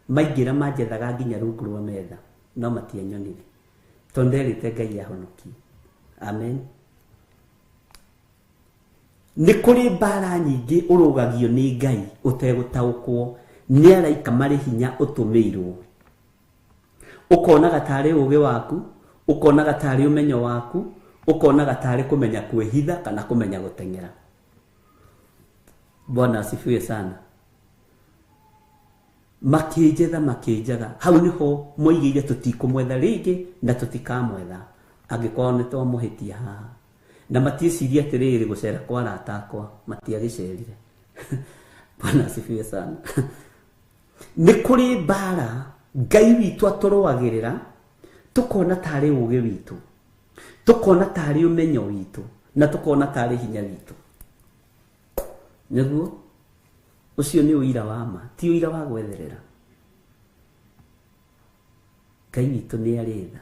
Maingĩra manjethaga nginya rungu rwa metha no matianyonire tondũ nderĩte Ngai ahonokie. Amen. Nĩ kũrĩ mbara nyingĩ ũrũgagio nĩ Ngai ũtegũtaũkwo nĩ araika marĩ hinya ũtũmĩirwo. Ũkonaga tarĩ ũgĩ waku, ũkonaga tarĩ ũmenyo waku, ũkonaga tarĩ kũmenya kwĩhitha kana kũmenya gũteng'era. Bwana asifiwe sana. Makĩnjetha makĩnjaga hau nĩho moigĩire tũtikũmwetha rĩngĩ na tũtikamwetha angĩkorwo nĩ twamũhĩtia haha. Na matiĩcirie atĩrĩrĩ gũcera kwa arata akwa matiagĩcerire. Bwana asifiwe sana. Nĩ kũrĩ mbara Ngai witũ atũrũagĩrĩra tũkona tarĩ ũgĩ witũ, tũkona tarĩ ũmenyo witũ na tũkona tarĩ hinya witũ. Nĩguo ũcio nĩ ũira wa ma, ti ũira wa gwetherera. Ngai witũ nĩ arĩ tha.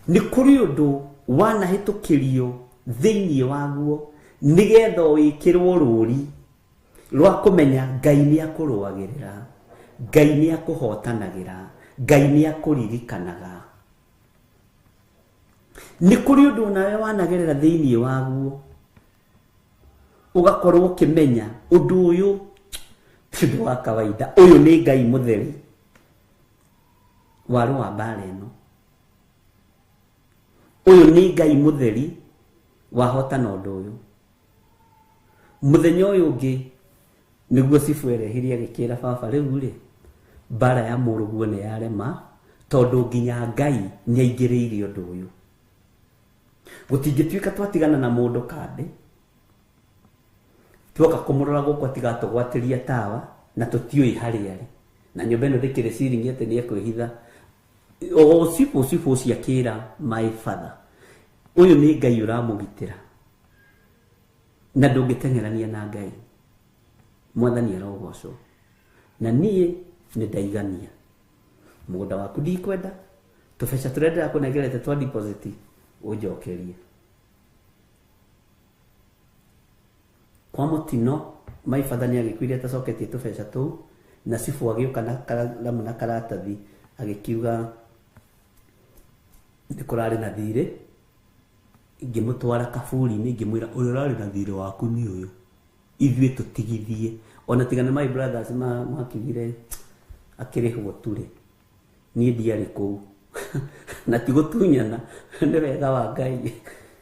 Nĩ kũrĩ ũndũ wanahĩtũkĩrio thĩinĩ waguo nĩgetha wĩkĩrwo rũri rwa kũmenya Ngai nĩ akũrũagĩrĩra, Ngai nĩ akũhotanagĩra, Ngai nĩ akũririkanaga. Nĩ kũrĩ ũndũ nawe wanagerera thĩinĩ waguo ũgakorwo ũkĩmenya ũndũ ũyũ ti ũndũ wa kawaida, ũyũ nĩ Ngai mũtheri warũa mbara ĩno, ũyũ nĩ Ngai mũtheri wahotana ũndũ ũyũ. Mũthenya ũyũ ũngĩ nĩguo cibũ erehirie agĩkĩra baba rĩu rĩ mbara ya mũrũguo nĩ yarema tondũ nginya Ngai nĩ aingĩrĩire ũndũ ũyũ. Gũtingĩtuĩka twatigana na mũndũ kambĩ tuoka kũmũrora gũkũ atigatũgwatĩria tawa na tũtiũĩ harĩa arĩ na nyũmba ĩno ndĩkĩrĩ ciringi atĩ nĩ ekwĩhitha. O cibũ cibũ ũcio akĩra my father ũyũ nĩ Ngai ũramũgitĩra na ndũngĩteng'erania na Ngai. Mwathani arogocwo. Na niĩ nĩ ndaigania mũgũnda waku ndikwenda, tũbeca tũrĩa ndĩrakũnengerete twa deposit ũnjokerie. Kwa mũtino my father nĩ agĩkuire atacoketie tũbeca tũu na cibũ agĩũka na karamu na karatathi agĩkiuga nĩ kũrarĩ na thirĩ. Ngĩmũtwara kaburi-inĩ ngĩmwĩra ũrĩa ũrarĩ na thirĩ waku nĩ ũyũ, ithuĩ tũtigithie. Ona tiga nĩ my brothers makiugire akĩrĩhwo turĩ, niĩ ndiarĩ kũu na ti gũtunyana, nĩ wega wa Ngai.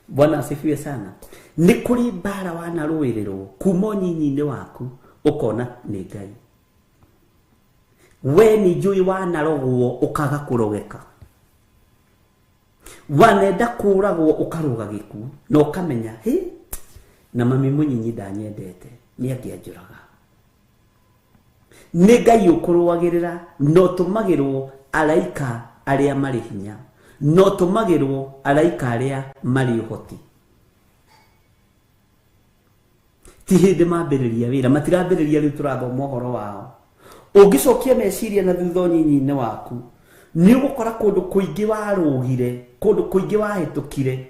Bwana asifiwe sana. Nĩ kũrĩ mbara wanarũĩrĩrwo kuma ũnyinyi-inĩ waku ũkona nĩ Ngai. We nĩ njũĩ wanarogwo ũkaga kũrogeka, wanenda kũragwo ũkarũga gĩkuũ na ũkamenya hĩ na mami mũnyinyi ndanyendete nĩ angĩanjũraga. Nĩ Ngai ũkũrũagĩrĩra na ũtũmagĩrwo araika arĩa marĩ hinya na ũtũmagĩrwo araika arĩa marĩ ũhoti. Ti hĩndĩ mambĩrĩria wĩra, matirambĩrĩria rĩu tũrathoma ũhoro wao. Ũngĩcokia meciria na thutha ũnyinyi-inĩ waku nĩ ũgũkora kũndũ kũingĩ warũgire, kũndũ kũingĩ wahĩtũkire,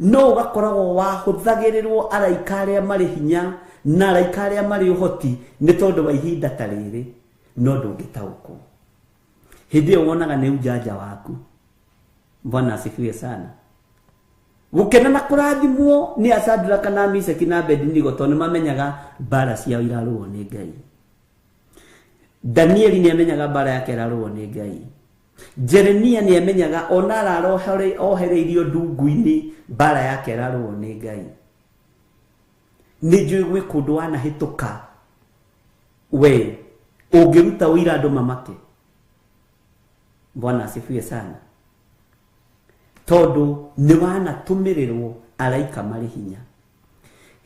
no ũgakoragwo wahũthagĩrĩrwo araika arĩa marĩ hinya na araika arĩa marĩ ũhoti nĩ tondũ wa ihinda ta rĩrĩ, no ndũngĩtaũkwo. Hĩndĩ ĩyo wonaga nĩ ujanja waku. Bwana asifiwe sana. Gũkena na kũrathimwo nĩ Asadraka na Meshaki na Abednego tondũ nĩ mamenyaga mbara ciao irarũo nĩ Ngai. Danieli nĩ amenyaga mbara yake ĩrarũo nĩ Ngai. Jeremia nĩ amenyaga ona ararohereirio ndungu-inĩ mbara yake ĩrarũo nĩ Ngai. Nĩ njũĩ gwĩ kũndũ wanahĩtũka we ũngĩruta ũira andũ mamake. Bwana asifiwe sana. Tondũ nĩ wanatũmĩrĩrwo araika marĩ hinya.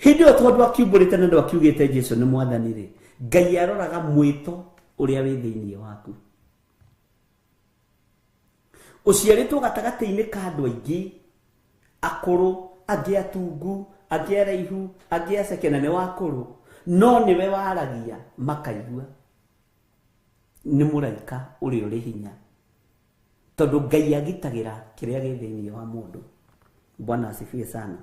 Hĩndĩ ĩyo tondũ akiumbũrĩte na ndwakiugĩte Jesu nĩ mwathani rĩ, Ngai aroraga mwĩto ũrĩa wĩ thĩinĩ waku. Ũciarĩtwo gatagatĩ-inĩ ka andũ aingĩ akũrũ, angĩ atungu, angĩ araihu, angĩ aceke, na nĩ wakũrũ, no nĩwe waragia makaigua. Nĩ mũraika ũrĩa ũrĩ hinya, tondũ Ngai agitagĩra kĩrĩa gĩ thĩinĩ wa mũndũ. Bwana asifiwe sana.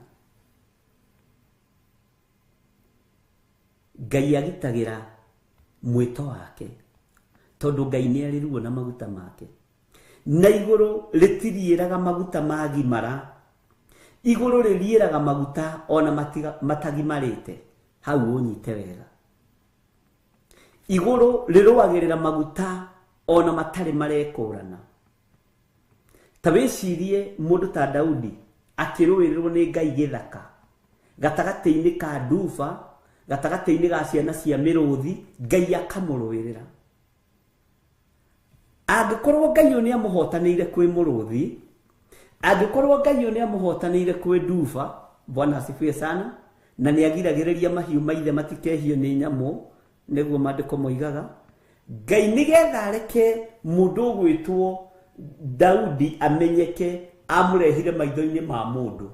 Ngai agitagĩra mwĩto wake, tondũ Ngai nĩ arĩ ruo na maguta make. Na igũrũ rĩtiriĩraga maguta magimara, igũrũ rĩriĩraga maguta ona matagimarĩte. Hau ũnyite wega. Igũrũ rĩrũagĩrĩra maguta ona matarĩ marekũrana. Ta wĩcirie mũndũ ta Daudi akĩrũĩrĩrwo nĩ Ngai gĩthaka, gatagatĩ-inĩ ka nduba, gatagatĩ-inĩ ga ciana cia mĩrũthi, Ngai akamũrũĩrĩra. Angĩkorwo Ngai ũyũ nĩamũhotanĩire kwĩ mũrũthi, angĩkorwo Ngai ũyũ nĩamũhotanĩire kwĩ nduba, Bwana asifiwe sana, na nĩagiragĩrĩria mahiũ maithe matikehio nĩ nyamũ, nĩguo maandĩko moigaga. Ngai nĩgetha areke mũndũ ũgwĩtwo Daudi amenyeke, amũrehire maitho-inĩ ma mũndũ.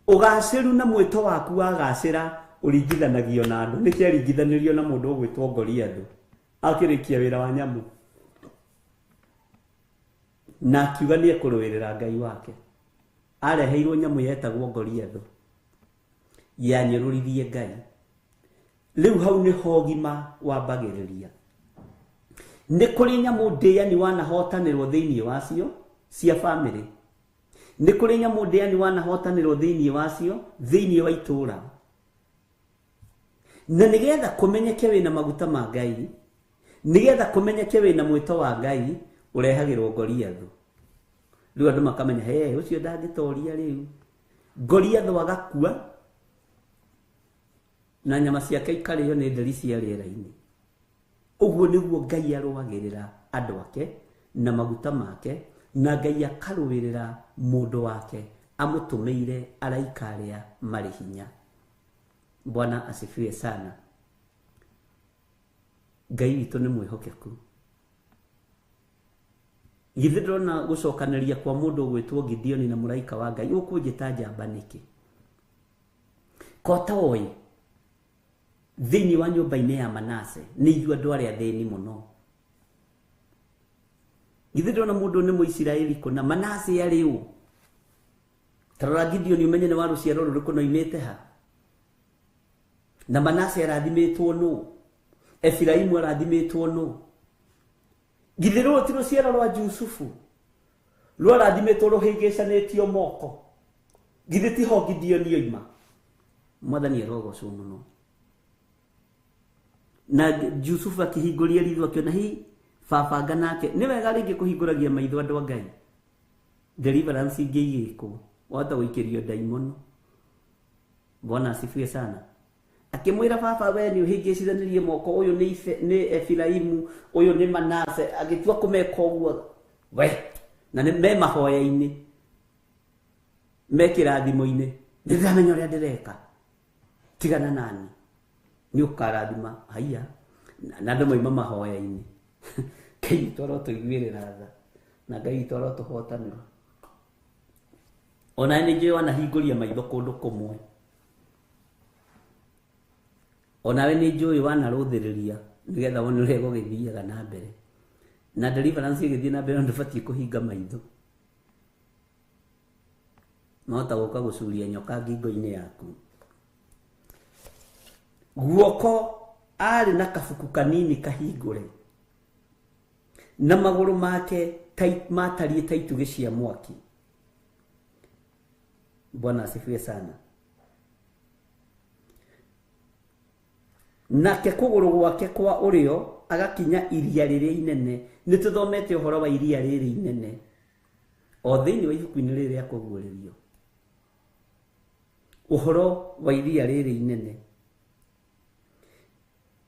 Ũgacĩru na mwĩto waku wagacĩra ũringithanagio na andũ. Nĩkĩo aringithanirio na mũndũ ũgwĩtwo Goliathũ akĩrĩkia wĩra wa nyamũ, na akiuga nĩ ekũrũĩrĩra Ngai wake. Areheirwo nyamũ yetagwo Goliathũ, yanyũrũririe Ngai. Rĩu hau nĩho ũgima wambagĩrĩria. Nĩ kũrĩ nyamũ ndĩani wanahotanĩrwo thĩinĩ wacio cia bamĩrĩ, nĩ kũrĩ nyamũ ndĩani wanahotanĩrwo thĩinĩ wacio thĩinĩ wa itũũra. Na nĩgetha kũmenyeke wĩna maguta ma Ngai, nĩgetha kũmenyeke wĩna mwĩto wa Ngai, ũrehagĩrwo Goliathũ. Rĩu andũ makamenya, he ũcio ndangĩtoria rĩu. Goliathũ agakua na nyama ciake ikarĩo nĩ nderi cia rĩera-inĩ. Ũguo nĩguo Ngai arũagĩrĩra andũ ake na maguta make, na Ngai akarũĩrĩra mũndũ wake amũtũmĩire araika arĩa marĩ hinya. Bwana asifiwe sana. Ngai witũ nĩ mwĩhokeku. Githĩ ndĩrona gũcokanĩria kwa mũndũ ũgwĩtwo Gideoni na mũraika wa Ngai, ũkũnjĩta njamba nĩkĩ? Kota oĩ thĩinĩ wa nyũmba-inĩ ya Manase nĩ ithuĩ andũ arĩa athĩni mũno. Githĩ ndĩrona mũndũ nĩ Mũisiraeli kũna, Manase arĩ ũ? Ta rora Gideoni ũmenye nĩ wa rũciaro rũrĩkũ na oimĩte ha. Na Manase arathimĩtwo nũ? Efiraimu arathimĩtwo nũ? Githĩ rũrũ ti rũciaro rwa Jusufu rwarathimĩtwo rũhĩngĩcanĩtio moko? Githĩ tiho Gideoni oima? Mwathani arogocwo mũno. Na Jusufu akĩhingũria ritho akĩona hi babanga nake. Nĩ wega rĩngĩ kũhingũragia maitho andũ a Ngai. Deliverance ingĩ igĩkwo, wahota gũikĩrio ndaimono. Bwana asifiwe sana. Akĩmwĩra baba, we nĩ ũhĩngĩcithanirie moko, ũyũ nĩ Efiraimu, ũyũ nĩ Manase. Agĩtua kũmeka ũguo we, na nĩ me mahoya-inĩ, me kĩrathimo-inĩ, nĩndĩramenya ũrĩa ndĩreka, tigana nani, nĩ ũkarathima. Haiya, na andũ mauma mahoya-inĩ. Ngai witũ arotũiguĩrĩra tha, na Ngai witũ arotũhotanĩra. Ona nĩ njũĩ wanahingũria maitho kũndũ kũmwe, onawe nĩ njũĩ wanarũthĩrĩria nĩgetha wone ũrĩa gũgĩthiaga na mbere. Na deliverance ĩgĩthiĩ na mbere ndũbatiĩ kũhinga maitho, mahota gũka gũcuria nyoka ngingo-inĩ yaku. Guoko arĩ na kabuku kanini kahingũre, na magũrũ make matariĩ ta itugĩ cia mwaki. Bwana asifiwe sana. Nake kũgũrũ gwake kwa ũrĩo agakinya iria rĩrĩa inene. Nĩ tũthomete ũhoro wa iria rĩrĩ inene o thĩinĩ wa ibuku-inĩ rĩrĩ rĩa kũguũrĩrio, ũhoro wa iria rĩrĩ inene.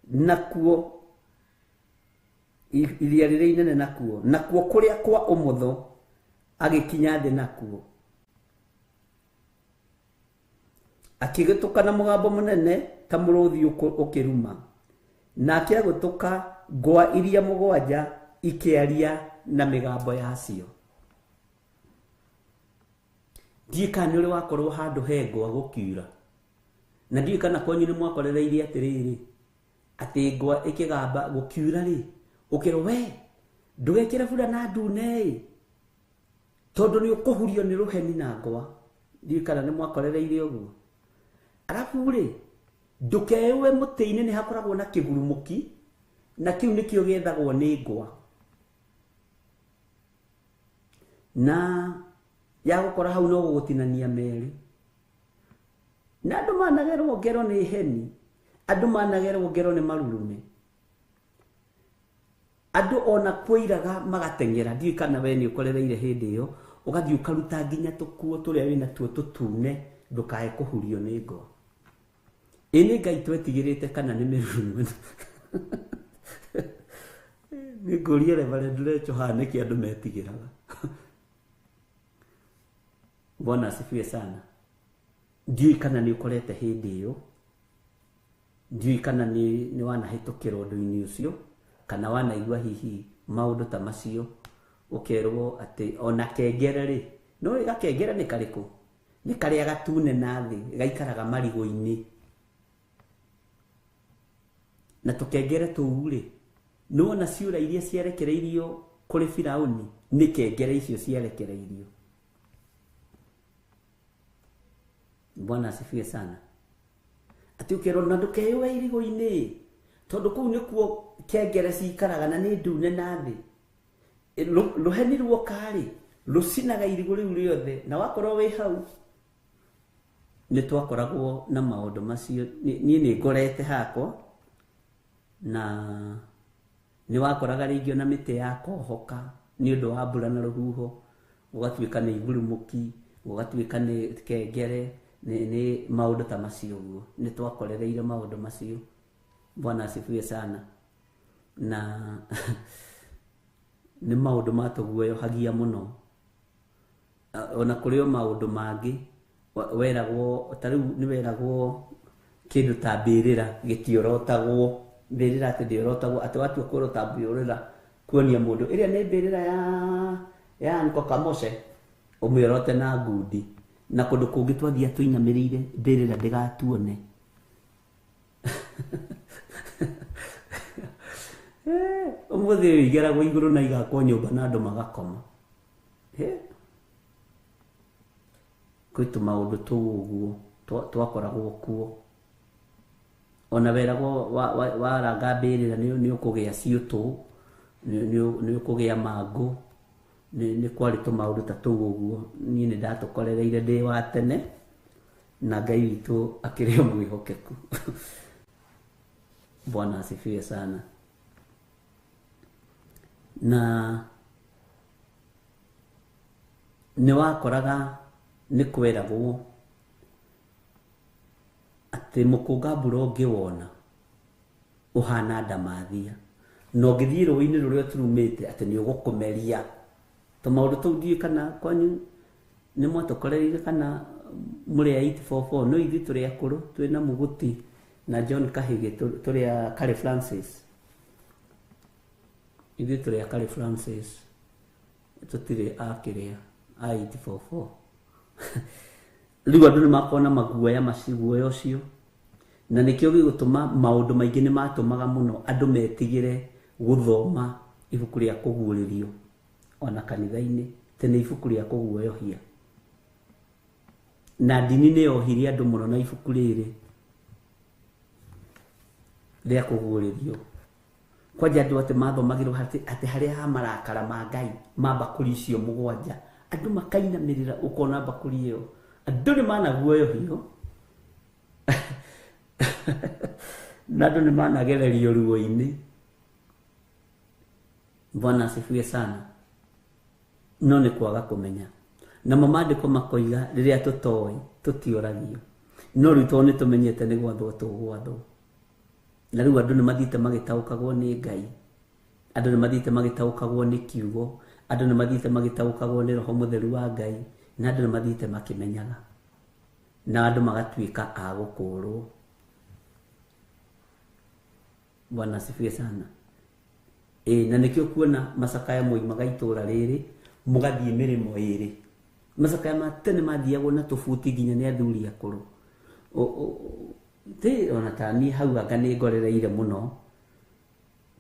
Nakuo iria rĩrĩa inene, nakuo kũrĩa kwa ũmotho agĩkinya thĩ nakuo. Akĩgĩtũka na mũgambo mũnene ta mũrũthi ũkĩruma. Nake agũtũka ngwa iria mũgwanja ikĩaria na mĩgambo yacio. Ndiũĩ kana nĩ ũrĩ wakorwo handũ he ngwa gũkiura. Na ndiũĩ kana kwanyu nĩ mwakorereirie atĩrĩrĩ, atĩ ngwa ĩkĩgamba gũkiura rĩ, ũkerwo we ndũgekĩre burana ndune ĩ, tondũ nĩ ũkũhurio nĩ rũheni na ngwa. Ndiũĩ kana nĩ mwakorereire ũguo. Arabu rĩ, ndũkeyũe mũtĩ-inĩ nĩ hakoragwo na kĩgurumũki, na kĩu nĩkĩo gĩethagwo nĩ ngwa. Na ya gũkora hau no gũgũtinania merĩ. Na andũ managerwo ngero nĩ heni, andũ managerwo ngero nĩ marurume. Andũ ona kũiraga magateng'era, ndiũĩ kana we nĩ ũkorereire hĩndĩ ĩyo, ũgathiĩ ũkaruta nginya tũkuo tũrĩa wĩna tuo tũtune, ndũkae kũhurio nĩ ngwa. Ĩ nĩ Ngai twetigĩrĩte kana nĩ mĩrurume? Nĩ ngũria Reverend Rachel haha nĩkĩ andũ metigĩraga. Bwana asifiwe sana. Ndiũĩ kana nĩ ũkorete hĩndĩ ĩyo, ndiũĩ kana nĩ wanahĩtũkĩra ũndũ-inĩ ũcio, kana wanaigua hihi maũndũ ta macio, ũkerwo atĩ ona kengere rĩ, no gakengere nĩ karĩkũ? Nĩ karĩa gatune na thĩ, gaikaraga marigũ-inĩ. Na tũkengere tũu rĩ, nĩ wona ciũra iria ciarekereirio kũrĩ Firaũni, nĩ kengere icio ciarekereirio. Bwana asifiwe sana. Atĩ ũkerwo na ndũkeyũe irigũ-inĩ, tondũ kũu nĩkuo kengere cikaraga na nĩ ndune na thĩ. Rũheni ruoka rĩ, rũcinaga irigũ rĩu rĩothe, na wakorwo wĩ hau. Nĩ twakoragwo na maũndũ macio. Niĩ nĩ ngorete hakwa, na nĩ wakoraga rĩngĩ ona mĩtĩ yakohoka nĩ ũndũ wa mbura na rũhuho, gũgatuĩka nĩ igurumũki, gũgatuĩka nĩ kengere, nĩ maũndũ ta macio ũguo. Nĩ twakorereire maũndũ macio. Bwana asifiwe sana. Na nĩ maũndũ matũguoyohagia mũno. Ona kũrĩ o maũndũ mangĩ weragwo, ta rĩu nĩ weragwo kĩndũ ta mbĩrĩra gĩtiorotagwo, mbĩrĩra atĩ ndĩorotagwo, atĩ watua kũrota mbĩrĩra kuonia mũndũ ĩrĩa nĩ mbĩrĩra ya Uncle Kamose, ũmĩorote na ngundi. Na kũndũ kũngĩ twathiĩ tũinamĩrĩire mbĩrĩra ndĩgatuone. Ũmũthĩ ũyũ igeragwo igũrũ na igakwo nyũmba na andũ magakoma. Kwĩ tũmaũndũ tũu ũguo twakoragwo kuo. Ona weragwo waranga mbĩrĩra nĩ ũkũgĩa ciũtũ, nĩ ũkũgĩa mangũ, nĩ kwarĩ tũmaũndũ ta tũu ũguo. Niĩ nĩ ndatũkorereire ndĩ wa tene, na Ngai witũ akĩrĩ o mwĩhokeku. Bwana asifiwe sana. Na nĩ wakoraga nĩ kweragwo atĩ mũkũnga mbura ũngĩwona ũhana ndamathia, na ũngĩthiĩ rũĩ-inĩ rũrĩa ũturumĩte atĩ nĩ ũgũkũmeria. Tũmaũndũ tũu ndiũĩ kana kwanyu nĩ mwatũkorereire kana mũrĩ a 844, no ithuĩ tũrĩ akũrũ, twĩna Mũgũti na John Kahĩgĩ, tũrĩ a Kari Francis. Ithuĩ tũrĩ a Kari Francis, tũtirĩ a kĩrĩa a 844. Rĩu andũ nĩ makoragwo na maguoya macio, guoya ũcio, na nĩkĩo gĩgũtũma maũndũ maingĩ nĩ matũmaga mũno andũ metigĩre gũthoma ibuku rĩa kũguũrĩrio ona kanitha-inĩ, atĩ nĩ ibuku rĩa kũguoyohia. Na ndini nĩ yohirie andũ mũno na ibuku rĩrĩ rĩa kũguũrĩrio. Kwanja andũ atĩ mathomagĩrwo atĩ harĩa ha marakara ma Ngai ma mbakũri icio mũgwanja, andũ makainamĩrĩra ũkona mbakũri ĩyo, andũ nĩ managuoyohio na andũ nĩ managererio ruo-inĩ. Bwana asifiwe sana. No nĩ kwaga kũmenya. Namo maandĩko makoiga rĩrĩa tũtoĩ tũtioragio, no rĩu tondũ nĩ tũmenyete nĩ gwathwo tũgwathwo. Na rĩu andũ nĩ mathiĩte magĩtaũkagwo nĩ Ngai, andũ nĩ mathiĩte magĩtaũkagwo nĩ kiugo, andũ nĩ mathiĩte magĩtaũkagwo nĩ Roho Mũtheru wa Ngai, na andũ nĩ mathiĩte makĩmenyaga. Na andũ magatuĩka a gũkũrwo. Bwana asifiwe sana. Na nĩkĩo kuona macakaya moimaga itũra rĩrĩ mũgathiĩ mĩrĩmo ĩrĩ. Macakaya ma tene mathiagwo na tũbuti nginya nĩ athuri akũrũ. Ti ona ta niĩ hau anga nĩ ngorereire mũno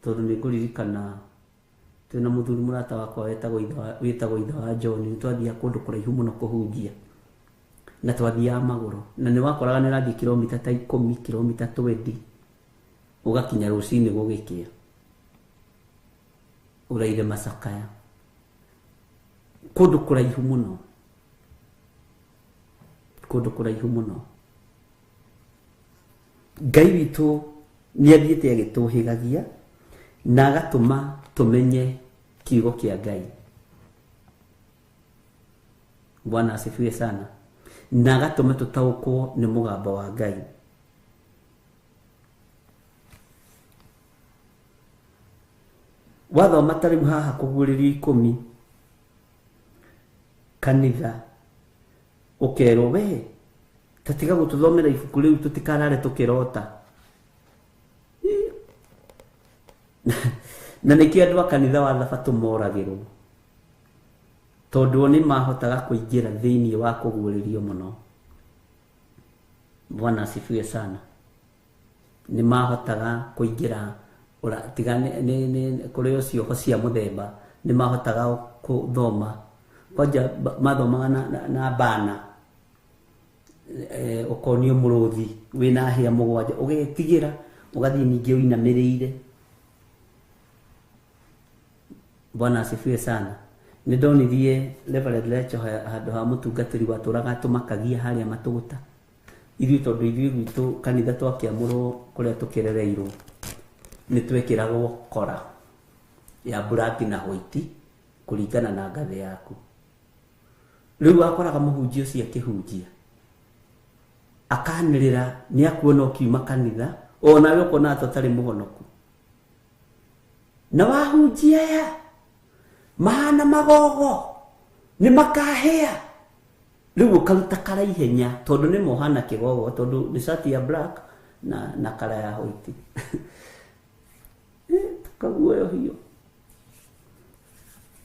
tondũ nĩ ngũririkana twĩna mũthuri mũrata wakwa wĩtagwo ithe wa John, nĩ twathiaga kũndũ kũraihu mũno kũhunjia na twathiaga magũrũ, na nĩ wakoraga nĩ ũrathiĩ kilomita ta 10, kilomita 20 ũgakinya rũcinĩ gũgĩkĩa ũraire macakaya kũndũ kũraihu mũno, kũndũ kũraihu mũno. Ngai witũ nĩ athiĩte agĩtũhĩgagia na agatũma tũmenye kiugo kĩa Ngai. Bwana asifiwe sana. Na agatũma tũtaũkwo nĩ mũgambo wa Ngai. Wathoma ta rĩu haha kũguũrĩrio 10 kanitha ũkerwo we tatiga gũtũthomera ibuku rĩu tũtikarare tũkĩrota. Na nĩkĩo andũ a kanitha wa Thabatũ moragĩrwo, tondũ o nĩ mahotaga kũingĩra thĩinĩ wa kũguũrĩrio mũno. Bwana asifiwe sana. Nĩ mahotaga kũingĩra tiga nĩ kũrĩ o cioho cia mũthemba, nĩ mahotaga gũthoma kwanja mathomaga na bana, ũkonio mũrũthi wĩna hĩa 7 ũgetigĩra ũgathiĩ ningĩ ũinamĩrĩire. Bwana asifiwe sana. Nĩ ndonirie Reverend Lecho handũ ha mũtungatĩri watũraga atũmakagia harĩa matũgũta. Ithuĩ tondũ ithuĩ gwitũ kanitha twakĩamũrwo kũrĩa tũkĩrereirwo nĩ twekĩragwo kora ya black na white kũringana na ngathĩ yaku. Rĩu wakoraga mũhunjia ũcio akĩhunjia akanĩrĩra nĩ akuona ũkiuma kanitha onawe ũkona ta ũtarĩ mũhonoku, na wahunjia aya mahana magogo nĩ makahĩa. Rĩu ũkaruta kara ihenya tondũ nĩ mohana kĩgogo, tondũ nĩ cati ya black na kara ya white. Tukaguoyohio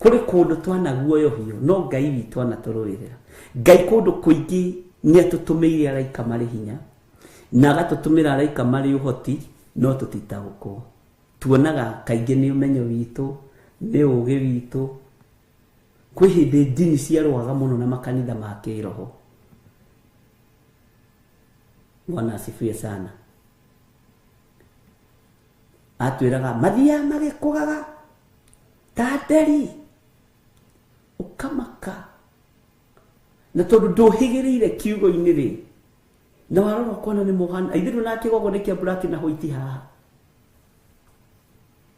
kũrĩ kũndũ twanaguoyohio, no Ngai witũ anatũrũĩrĩra. Ngai kũndũ kũingĩ nĩ atũtũmĩire araika marĩ hinya na agatũtũmĩra araika marĩ ũhoti, no tũtitaũkwo. Tuonaga kaingĩ nĩ ũmenyo witũ, nĩ ũũgĩ witũ. Kwĩ hĩndĩ ndini ciarũaga mũno na makanitha ma kĩroho. Bwana asifiwe sana. Atwĩraga mathiaga magĩkũgaga ta nderi, ũkamaka na tondũ ndũhĩgĩrĩire kiugo-inĩ rĩ, na warora ũkona nĩ mũhana ithuĩ na kĩgogo nĩ kĩa black na white haha,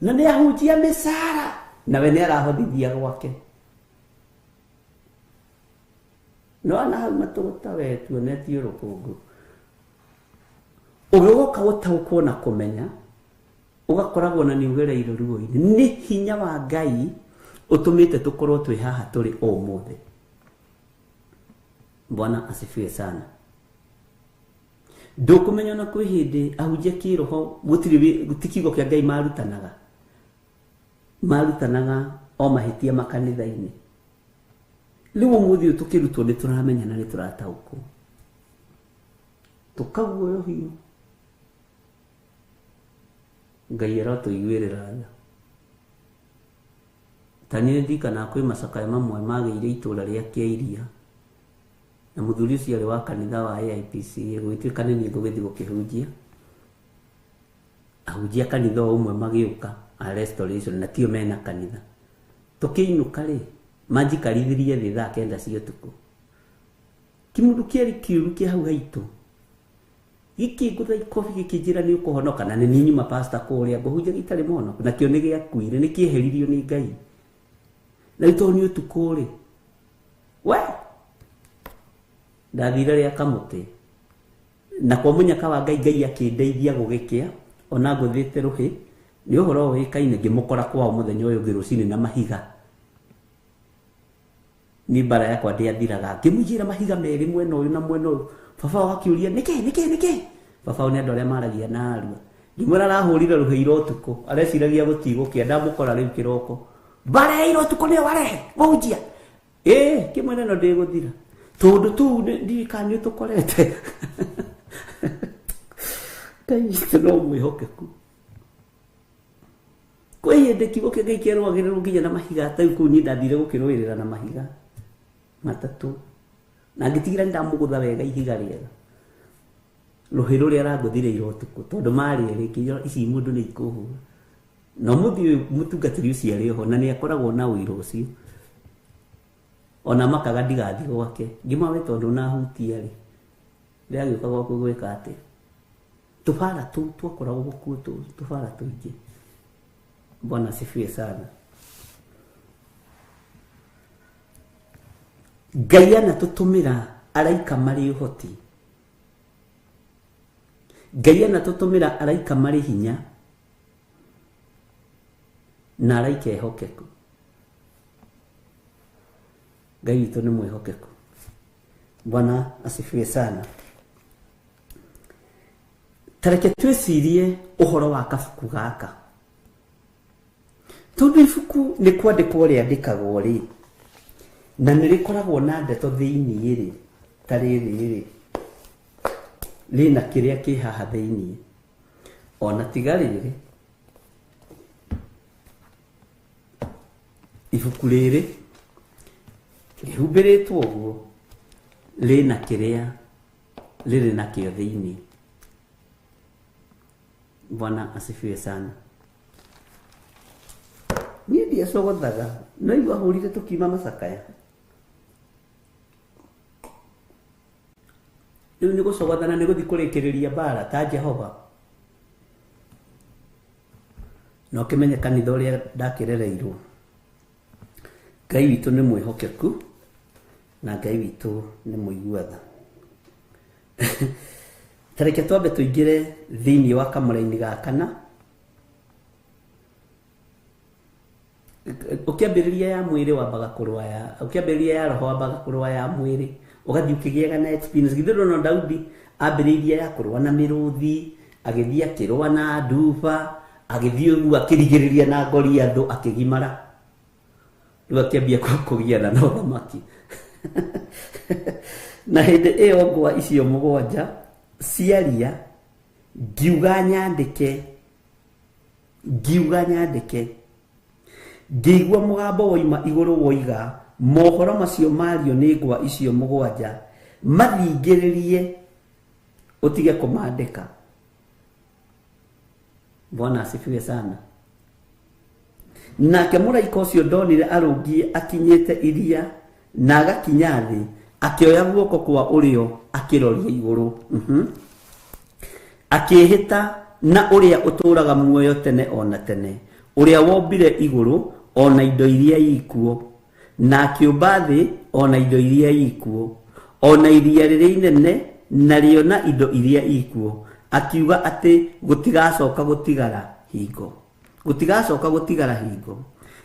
na nĩ ahunjia mĩcara nawe nĩ arahothithia gwake. No ana hau matũgũta we tuonetio rũkũngũ. Ũgĩgoka gũtaũkwo na kũmenya ũgakoragwo na nĩ ũgereire ruo-inĩ. Nĩ hinya wa Ngai ũtũmĩte tũkorwo twĩ haha tũrĩ ũmũthĩ. Bwana asifiwe sana. Ndũkũmenya ona kwĩ hĩndĩ ahunjia kĩroho gũtirĩ kiugo kĩa Ngai marutanaga, marutanaga o mahĩtia makanitha-inĩ. Rĩu ũmũthĩ ũyũ tũkĩrutwo nĩ tũramenya na nĩ tũrataũkwo, tũkaguoyohio. Ngai arotũiguĩrĩra tha. Ta niĩ ndirikanaga kwĩ macakaya mamwe magĩire itũra rĩa Kĩairia, na mũthuri ũcio arĩ wa kanitha wa AIPCA, gũgĩtuĩka nĩ niĩ ngũgĩthiĩ gũkĩhunjia. Ahunjia kanitha o ũmwe magĩũka a Restoration, na tio mena kanitha. Tũkĩinũka rĩ, manjikarithirie thĩ thaa 9 cia ũtukũ. Kĩmũndũ kĩarĩ kĩũru kĩa hau haitũ gĩkĩngũtha ikobi gĩkĩnjĩra nĩ ũkũhonoka, na nĩ niĩ nyuma pastor kũrĩa ngũhunjia gĩtarĩ mũhonoku, nakĩo nĩ gĩakuire, nĩ kĩeheririo nĩ Ngai. Na rĩu tondũ nĩ ũtukũ rĩ, we ndathire rĩa kamũtĩ na kwa mũnyaka wa Ngai, Ngai akĩndeithia gũgĩkĩa ona ngũthĩte rũhĩ nĩ ũhoro ũĩkaine, ngĩmũkora kwao mũthenya ũyũ ũngĩ rũcinĩ na mahiga. Ni mbara yakwa ndĩathiraga, ngĩmũigĩra mahiga merĩ mwena ũyũ na mwena ũyũ, Baba wao akiũria nĩkĩ nĩkĩ nĩkĩ. Baba wao nĩ andũ arĩa maragia na arua. Ngĩmwĩra arahũrire rũhĩ ira ũtukũ, areciragia gũtigũkĩa, ndamũkora rĩu kĩroko. Mbara ya ira ũtukũ nĩyo warehe, mũhunjia. Ĩĩ, kĩmwĩra ĩno ndĩgũthira. Tũndũ tũu ndiũĩ kana nĩ ũtũkorete. Ngai witũ no mwĩhokeku. Kwĩ hĩndĩ kiugo kĩa Ngai kĩarũagĩrĩrwo nginya na mahiga, ta rĩu kũu niĩ ndathire gũkĩrũĩrĩra na mahiga matatũ. Na ngĩtigĩra nĩ ndamũgũtha wega ihiga rĩega. Rũhĩ rũrĩa arangũthire ira ũtukũ, tondũ marĩ erĩ, ngĩiga ici mũndũ nĩ ikũhũra. Na ũmũthĩ ũyũ mũtungatĩri ũcio arĩ oho, na nĩ akoragwo na ũira ũcio. Ona makaga ndigathiĩ gwake. Ngĩmwĩra we tondũ ũnahutia rĩ, ndĩragĩũka gwaku gwĩka atĩa? Tũbara tũu twakoragwo kuo, tũbara tũingĩ. Bwana asifiwe sana. Ngai anatũtũmĩra araika marĩ ũhoti. Ngai anatũtũmĩra araika marĩ hinya na araika ehokeku. Ngai witũ nĩ mwĩhokeku. Bwana asifiwe sana. Tareke twĩcirie ũhoro wa kabuku gaka. Tondũ ibuku nĩ kwandĩkwo rĩandĩkagwo rĩ, na nĩ rĩkoragwo na ndeto thĩiniĩ rĩ, ta rĩrĩ rĩ, rĩna kĩrĩa kĩ haha thĩiniĩ. Ona tiga rĩrĩ, ibuku rĩrĩ rĩhumbĩrĩtwo ũguo, rĩna kĩrĩa rĩrĩ nakĩo thĩiniĩ. Bwana asifiwe sana. Niĩ ndiacogothaga, no igua hũrire tũkiuma macakaya. Rĩu nĩ gũcogothana nĩ gũthiĩ kũrĩkĩrĩria mbara ta Jehova. Na ũkĩmenye kanitha ũrĩa ndakĩrereirwo. Ngai witũ nĩ mwĩhokeku na Ngai witũ nĩ mũigua tha. Ta reke twambe tũingĩre thĩiniĩ wa kamũraini ga kana. Ũkĩambĩrĩria ya mwĩrĩ wambaga kũrũa ya, ũkĩambĩrĩria ya roho wambaga kũrũa ya mwĩrĩ, ũgathiĩ ũkĩgĩaga na experience. Githĩ ndũrona Daudi ambĩrĩirie ya kũrũa na mĩrũthi, agĩthiĩ akĩrũa na nduba, agĩthiĩ ũguo akĩrigĩrĩria na Goliathũ akĩgimara. Rĩu akĩambia kũgiana na ũthamaki. Na hĩndĩ ĩyo ngwa icio mũgwanja ciaria, ngiuga nyandĩke, ngiuga nyandĩke. Ngĩigua mũgambo woima igũrũ woiga, mohoro macio mario nĩ ngwa icio mũgwanja, mathingĩrĩrie ũtige kũmandĩka. Bwana asifiwe sana. Nake mũraika ũcio ndonire arũngiĩ akinyĩte iria na agakinya thĩ, akĩoya guoko kwa ũrĩo akĩroria igũrũ. Akĩĩhĩta na ũrĩa ũtũũraga muoyo tene ona tene, ũrĩa wombire igũrũ ona indo iria ikuo, na akĩũmba thĩ ona indo iria ikuo, ona iria rĩrĩa inene narĩo na indo iria ikuo, akiuga atĩ gũtigacoka gũtigara hingo. Gũtigacoka gũtigara hingo.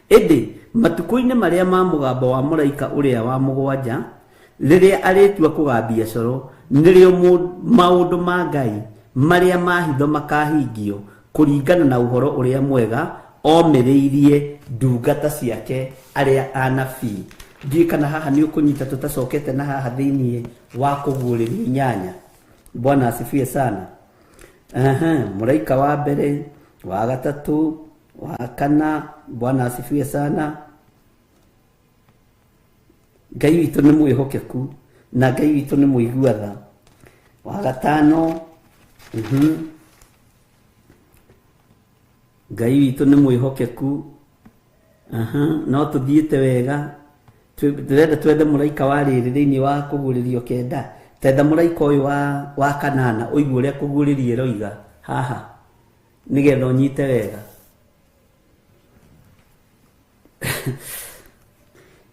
Ĩndĩ matukũ-inĩ marĩa ma mũgambo wa mũraika ũrĩa wa mũgwanja, rĩrĩa arĩtua kũgambia coro, nĩrĩo maũndũ ma Ngai marĩa ma hitho makahingio kũringana na ũhoro ũrĩa mwega omĩrĩirie ndungata ciake arĩa anabii. Ndiũĩ kana haha nĩ ũkũnyita tũtacokete na haha thĩiniĩ wa kũguũrĩrio inyanya. Bwana asifiwe sana. Mũraika wa mbere, wa gatatũ, wa kana. Bwana asifiwe sana. Ngai witũ nĩ mwĩhokeku na Ngai witũ nĩ mũigua tha. Wa gatano, Ngai witũ nĩ mwĩhokeku. No tũthiĩte wega. Tũrenda twethe mũraika wa rĩrĩ thĩiniĩ wa kũguũrĩrio kenda. Tetha mũraika ũyũ wa kanana, ũigue ũrĩa kũguũrĩrio ĩroiga haha, nĩgetha ũnyite wega.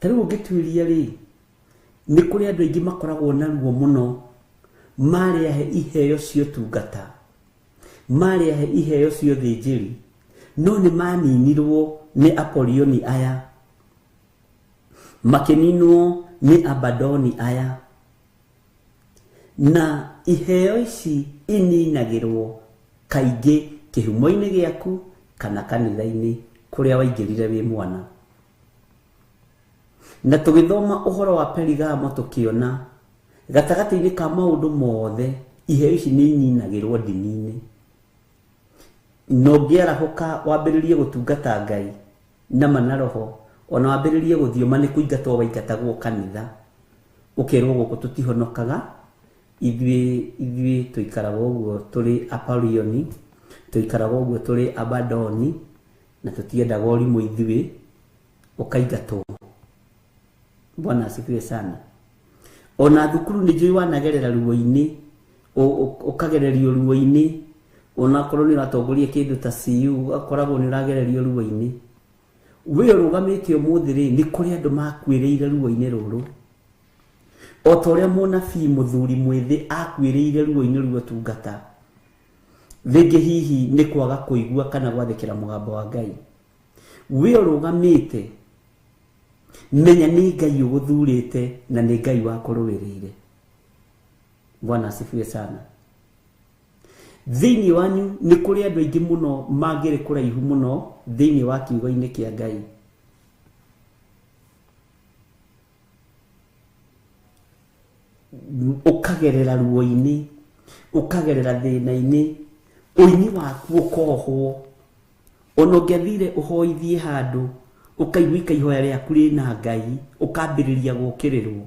Ta rĩu ũngĩtuĩria rĩ, nĩ kũrĩ andũ aingĩ makoragwo na ruo mũno, marĩ ahe iheo cia ũtungata, marĩ ahe iheo cia ũthĩnjĩri, no nĩ maninirwo nĩ Apolioni aya, makĩninwo nĩ Abadoni aya, Na iheo ici ininagĩrwo kaingĩ kĩhumo-inĩ gĩaku kana kanitha-inĩ kũrĩa waingĩrire wĩ mwana. Na tũgĩthoma ũhoro wa Perigamo tũkĩona gatagatĩ-inĩ ka maũndũ mothe iheo ici nĩ ininagĩrwo ndini-inĩ. Na ũngĩarahũka wambĩrĩrie gũtungata Ngai na mana roho, ona wambĩrĩrie gũthioma nĩ kũingatwo waingatagwo kanitha, ũkerwo gũkũ tũtihonokaga, ithuĩ tũikaraga ũguo tũrĩ Apolioni, tũikaraga ũguo tũrĩ Abadoni, na tũtiendaga ũrimũ ithuĩ, ũkaingatwo. Bwana asifiwe sana. Ona thukuru nĩ njũĩ wanagerera ruo-inĩ, ũkagererio ruo-inĩ, onakorwo nĩ ũratongoria kĩndũ ta CU, ũgakoragwo nĩ ũragererio ruo-inĩ. We ũrũgamĩte ũmũthĩ rĩ, nĩ kũrĩ andũ makuĩrĩire ruo-inĩ rũrũ. O ta ũrĩa mũnabii mũthuri mwĩthĩ akuĩrĩire ruo-inĩ rwa ũtungata, rĩngĩ hihi nĩ kwaga kũigua kana gwathĩkĩra mũgambo wa Ngai. We ũrũgamĩte, menya nĩ Ngai ũgũthurĩte na nĩ Ngai wakũrũĩrĩire. Bwana asifiwe sana. Thĩinĩ wanyu nĩ kũrĩ andũ aingĩ mũno mangĩrĩ kũraihu mũno thĩinĩ wa kiugo-inĩ kĩa Ngai. Ũkagerera ruo-inĩ, ũkagerera thĩna-inĩ, ũini waku ũkohwo. Ona ũngĩathire ũhoithie handũ, ũkaigua ihoya rĩaku rĩna Ngai, ũkambĩrĩria gũũkĩrĩrwo.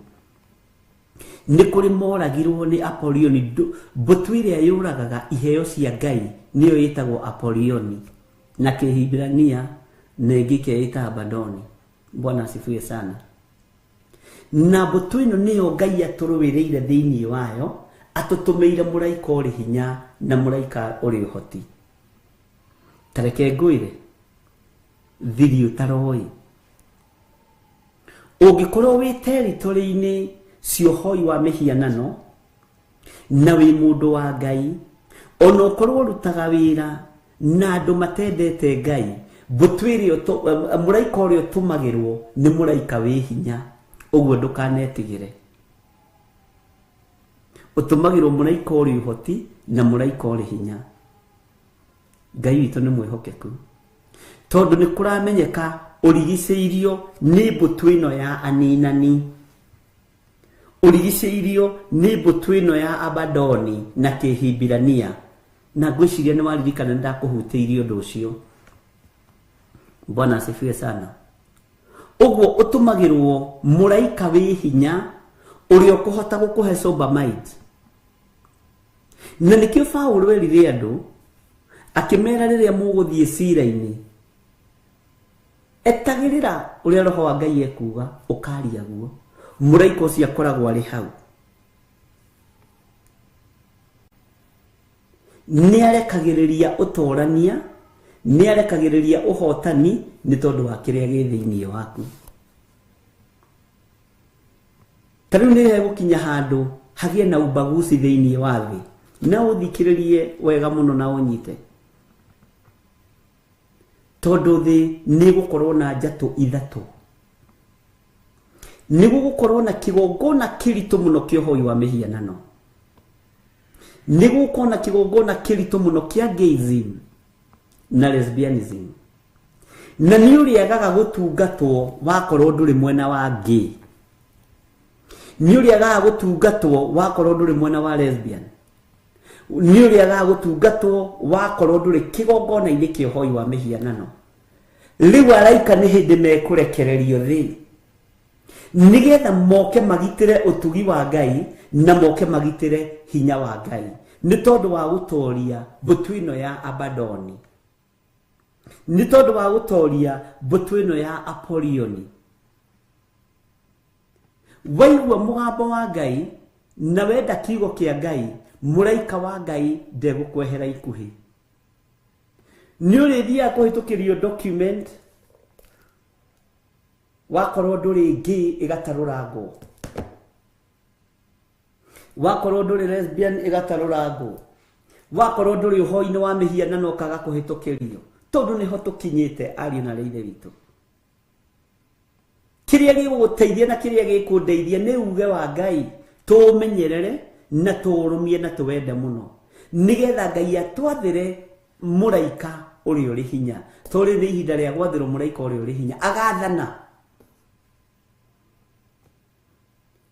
Nĩ kũrĩ moragirwo nĩ Apolioni, mbũtũ ĩrĩa yũragaga iheo cia Ngai nĩyo ĩtagwo Apolioni na Kĩhibirania, na ĩngĩ ĩkeĩta Abadoni. Bwana asifiwe sana. Na mbũtũ ĩno nĩyo Ngai atũrũĩrĩire thĩinĩ wayo, atũtũmĩire mũraika ũrĩ hinya na mũraika ũrĩ ũhoti. Ta reke ngwĩre thiri ũtaroĩ, ũngĩkorwo wĩ territory-inĩ cia ũhoi wa mĩhianano na wĩ mũndũ wa Ngai, ona ũkorwo ũrutaga wĩra na andũ matendete Ngai, mbũtũ ĩrĩa mũraika ũrĩa ũtũmagĩrwo nĩ mũraika wĩ hinya, ũguo ndũkanetigĩre. Ũtũmagĩrwo mũraika ũrĩ ũhoti na mũraika ũrĩ hinya. Ngai witũ nĩ mwĩhokeku, tondũ nĩ kũramenyeka ũrigicĩirio nĩ mbũtũ ĩno ya aninani, ũrigicĩirio nĩ mbũtũ ĩno ya Abadoni na Kĩhibirania. Na ngwĩciria nĩ waririkana nĩ ndakũhutĩirie ũndũ ũcio. Bwana asifiwe sana. Ũguo ũtũmagĩrwo mũraika wĩ hinya ũrĩa ũkũhota gũkũhe sober mind. Na nĩkĩo Paũlũ erire andũ akĩmera rĩrĩa mũgũthiĩ cira-inĩ, etagĩrĩra ũrĩa roho wa Ngai ekuga, ũkaria guo. Mũraika ũcio akoragwo arĩ hau. Nĩ arekagĩrĩria ũtorania, nĩ arekagĩrĩria ũhotani nĩ tondũ wa kĩrĩa gĩ thĩinĩ waku. Ta rĩu nĩ hegũkinya handũ hagĩe na ubaguzi thĩinĩ wa thĩ, na ũthikĩrĩrie wega mũno na ũnyite, tondũ thĩ nĩ gũkorwo na njatũ ithatũ. Nĩ gũgũkorwo na kĩgongona kĩritũ mũno kĩa ũhoi wa mĩhianano, nĩ gũgũkorwo na kĩgongona kĩritũ mũno kĩa gayism na lesbianism, na nĩ ũrĩagaga gũtungatwo wakorwo ndũrĩ mwena wa gay, nĩ ũrĩagaga gũtungatwo wakorwo ndũrĩ mwena wa lesbian, nĩ ũrĩagaga gũtungatwo wakorwo ndũrĩ kĩgongona-inĩ kĩa ũhoi wa mĩhianano. Rĩu araika nĩ hĩndĩ mekũrekererio thĩ nĩgetha moke magitĩre ũtugi wa Ngai na moke magitĩre hinya wa Ngai, nĩ tondũ wa gũtoria mbũtũ ĩno ya Abadoni, nĩ tondũ wa gũtoria mbũtũ ĩno ya Apolioni. Waigua mũgambo wa Ngai na wenda kiugo kĩa Ngai, mũraika wa Ngai ndegũkwehera ikuhĩ. Nĩ ũrĩthiaga kũhĩtũkĩrio document wakorwo ndũrĩ gay ĩgatarũrangwo, wakorwo ndũrĩ lesbian ĩgatarũrangwo, wakorwo ndũrĩ ũhoi-inĩ wa mĩhianano ũkaga kũhĩtũkĩrio, tondũ nĩho tũkinyĩte ariũ na ithe witũ. Kĩrĩa gĩgũgũteithia na kĩrĩa gĩkũndeithia nĩ uge wa Ngai, tũũmenyerere na tũũrũmie na tũwende mũno nĩgetha Ngai atwathĩre mũraika ũrĩa ũrĩ hinya. Tũrĩ nĩ ihinda rĩa gwathĩrwo mũraika ũrĩa ũrĩ hinya agathana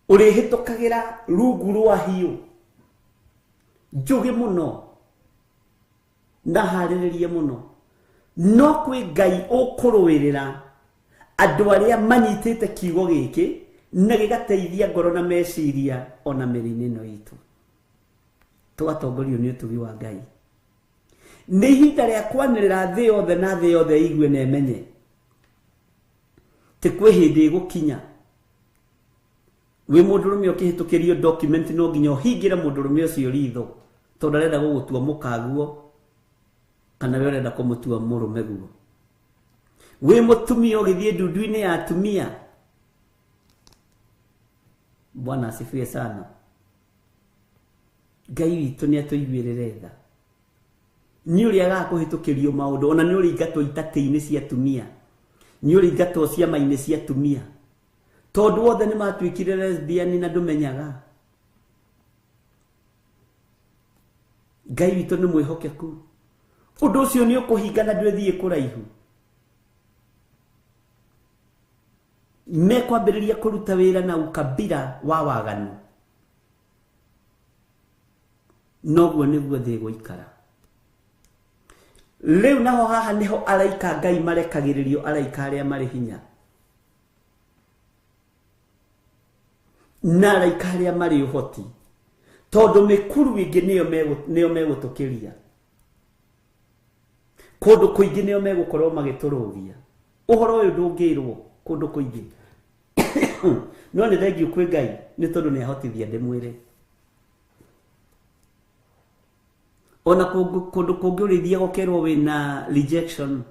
ũrĩhĩtũkagĩra rungu rwa hiũ njũgĩ mũno na harĩrĩrie mũno. No kwĩ Ngai ũkũrũĩrĩra andũ arĩa manyitĩte kiugo gĩkĩ na gĩgateithia ngoro na meciria ona mĩrĩ-inĩ ĩno itũ. Tũgatongorio nĩ ũtugi wa Ngai. Nĩ ihinda rĩa kwanĩrĩra thĩ yothe na thĩ yothe ĩigue na ĩmenye ti kwĩ hĩndĩ ĩgũkinya wĩ mũndũrũme ũkĩhĩtũkĩrio document no nginya ũhingĩre mũndũrũme ũcio ritho tondũ arenda gũgũtua mũkaguo kana we ũrenda kũmũtua mũrũme guo. Wĩ mũtumia ũgĩthiĩ ndundu-inĩ ya atumia. Bwana asifiwe sana. Ngai witũ nĩ atũiguĩrĩre tha. Nĩ ũrĩa agakũhĩtũkĩrio maũndũ ona nĩ ũrĩingatwo itatĩ-inĩ cia atumia, nĩ ũrĩingatwo ciama-inĩ cia atumia tondũ othe nĩ matuĩkire lesbian na ndũmenyaga. Ngai witũ nĩ mwĩhokeku. Ũndũ ũcio nĩ ũkũhinga na ndwĩthiĩ kũraihu. Mekwambĩrĩria kũruta wĩra na ukabira wa waganu. Noguo nĩguo thĩ ĩgũikara. Rĩu naho haha nĩho araika Ngai marekagĩrĩrio, araika arĩa marĩ hinya na araika arĩa marĩ ũhoti, tondũ mĩkuru ĩngĩ nĩyo megũtũkĩria, kũndũ kũingĩ nĩo megũkorwo magĩtũrũgia. Ũhoro ũyũ ndũngĩrwo kũndũ kũingĩ. No nĩ thengiũ kwĩ Ngai nĩ tondũ nĩ ahotithia ndĩmwĩre. Ona kũndũ kũngĩ ũrĩthiaga ũkerwo wĩna rejection,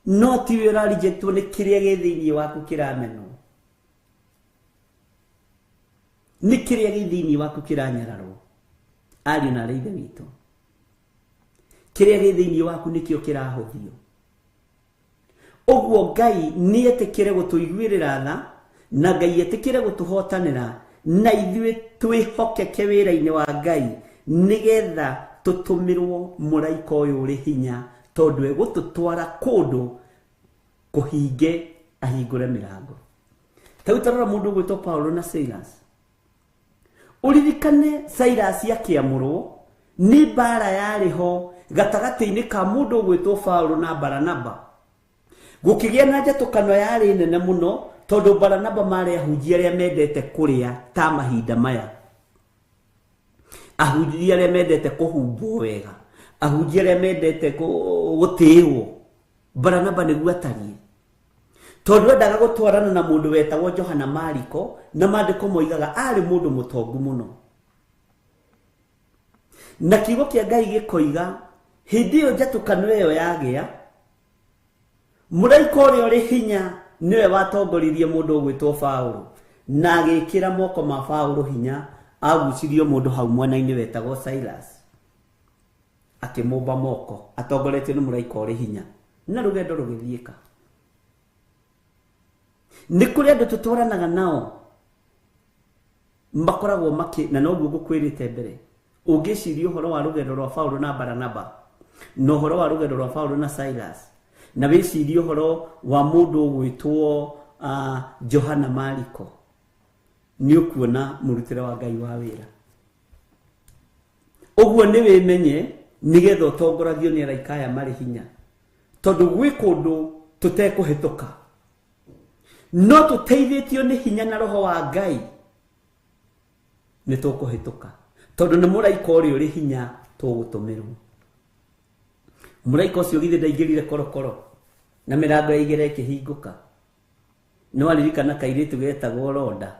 no ti we ũra rejectwo, nĩ kĩrĩa gĩ thĩinĩ waku kĩramenwo, nĩ kĩrĩa gĩ thĩinĩ waku kĩranyararwo. Ariũ na aarĩ a Ithe witũ, kĩrĩa gĩ thĩinĩ waku nĩkĩo kĩrahũthio. Ũguo Ngai nĩ etĩkĩre gũtũiguĩrĩra tha na Ngai etĩkĩre gũtũhotanĩra na ithuĩ twĩhokeke wĩra-inĩ wa Ngai nĩgetha tũtũmĩrwo mũraika ũyũ ũrĩ hinya, tondũ egũtũtwara kũndũ kũhinge ahingũre mĩrango. Ta rĩu tarora mũndũ ũgwĩtwo Paulo na Silas. Ũririkane Silas akĩamũrwo nĩ mbara yarĩ ho gatagatĩ-inĩ ka mũndũ ũgwĩtwo Paulo na Baranaba. Gũkĩgĩa na njatũkano yarĩ nene mũno tondũ Baranaba marĩ ahunjia arĩa mendete kũrĩa ta mahinda maya, ahunjia arĩa mendete kũhumbwo wega, ahunjia arĩa mendete gũtĩĩrwo. Baranaba nĩguo atariĩ, tondũ endaga gũtwarana na mũndũ wetagwo Johana Mariko, na maandĩko moigaga arĩ mũndũ mũtongu mũno. Na kiugo kĩa Ngai gĩkoiga hĩndĩ ĩyo njatũkano ĩyo yagĩa, mũraika ũrĩa ũrĩ hinya nĩwe watongoririe mũndũ ũgwĩtwo Paulo na agĩkĩra moko ma Paulo hinya, agucirio mũndũ hau mwena-inĩ wetagwo Silas, akĩmũmba moko atongoretio nĩ mũraika ũrĩ hinya, na rũgendo rũgĩthiĩka. Nĩ kũrĩ andũ tũtwaranaga nao makoragwo makĩ, na noguo ngũkwĩrĩte mbere, ũngĩciria ũhoro wa rũgendo rwa Paulo na Baranaba na ũhoro wa rũgendo rwa Paulo na Silas, na wĩcirie ũhoro wa mũndũ ũgwĩtwo Johana Mariko, nĩ ũkuona mũrutĩre wa Ngai wa wĩra. Ũguo nĩ wĩmenye nĩgetha ũtongoragio nĩ araika aya marĩ hinya, tondũ gwĩ kũndũ tũtekũhĩtũka no tũteithĩtio nĩ hinya na roho wa Ngai nĩ tũkũhĩtũka, tondũ nĩ mũraika ũrĩa ũrĩ hinya tũgũtũmĩrwo. Mũraika ũcio githĩ ndaingĩrire korokoro na mĩrango ya igera ĩkĩhingũka. Nĩ waririkana kairĩtu getagwo Roda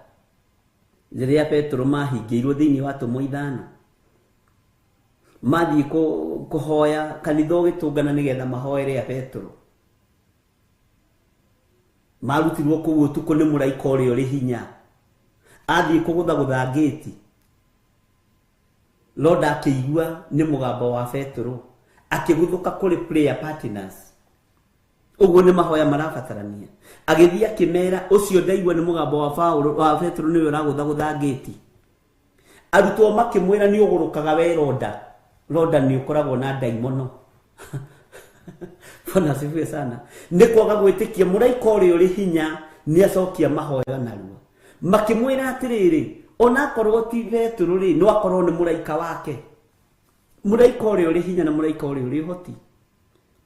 rĩrĩa Petero mahingĩirwo thĩinĩ wa atũmwo 5, mathiĩ kũhoya kanitha ũgĩtũngana nĩgetha mahoere a Petero, marutirwo kũu ũtukũ nĩ mũraika ũrĩa ũrĩ hinya, athiĩ kũgũthagũtha ngĩti. Roda akĩigua nĩ mũgambo wa Petero, akĩguthũka kũrĩ prayer partners. Ũguo nĩ mahoya marabatarania. Agĩthiĩ akĩmera, ũcio ndaigua nĩ mũgambo wa Paulo wa Petero nĩwe ũragũthagũtha ngĩti. Arutwo makĩmwĩra nĩ ũgũrũkaga we ronda. Ronda nĩ ũkoragwo na ndaimono. Bwana asifiwe sana. Nĩ kwaga gwĩtĩkia mũraika ũrĩa ũrĩ hinya nĩ acokia mahoya narua. Makĩmwĩra atĩrĩrĩ, onakorwo ti Petero rĩ, no akorwo nĩ mũraika wake. Mũraika ũrĩa ũrĩ hinya na mũraika ũrĩa ũrĩ ũhoti.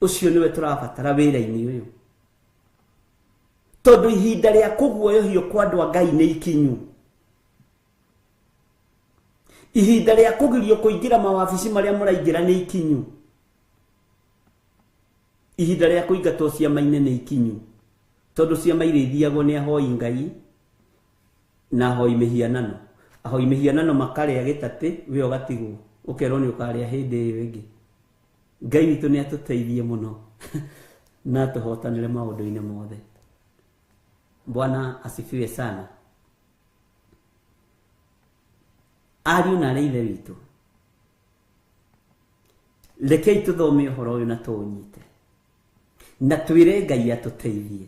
Ũcio nĩwe tũrabatara wĩra-inĩ ũyũ. Tondũ ihinda rĩa kũguoyohio kwa andũ a Ngai nĩ ikinyu. Ihinda rĩa kũgirio kũingĩra mawabici marĩa mũraingĩra nĩ ikinyu. Ihinda rĩa kũingatwo ciama-inĩ nĩ ikinyu. Tondũ ciama irĩthiagwo nĩ ahoi Ngai na ahoi mĩhianano. Ahoi mĩhianano makarĩa gĩtatĩ, we ũgatigwo. Ũkerwo nĩ ũkarĩa hĩndĩ ĩyo ĩngĩ. Ngai witũ nĩ atũteithie mũno na atũhotanĩre maũndũ-inĩ mothe. Bwana asifiwe sana. Ariũ na arĩ ithe witũ, rekei tũthome ũhoro ũyũ na tũũnyite na twĩre Ngai atũteithie,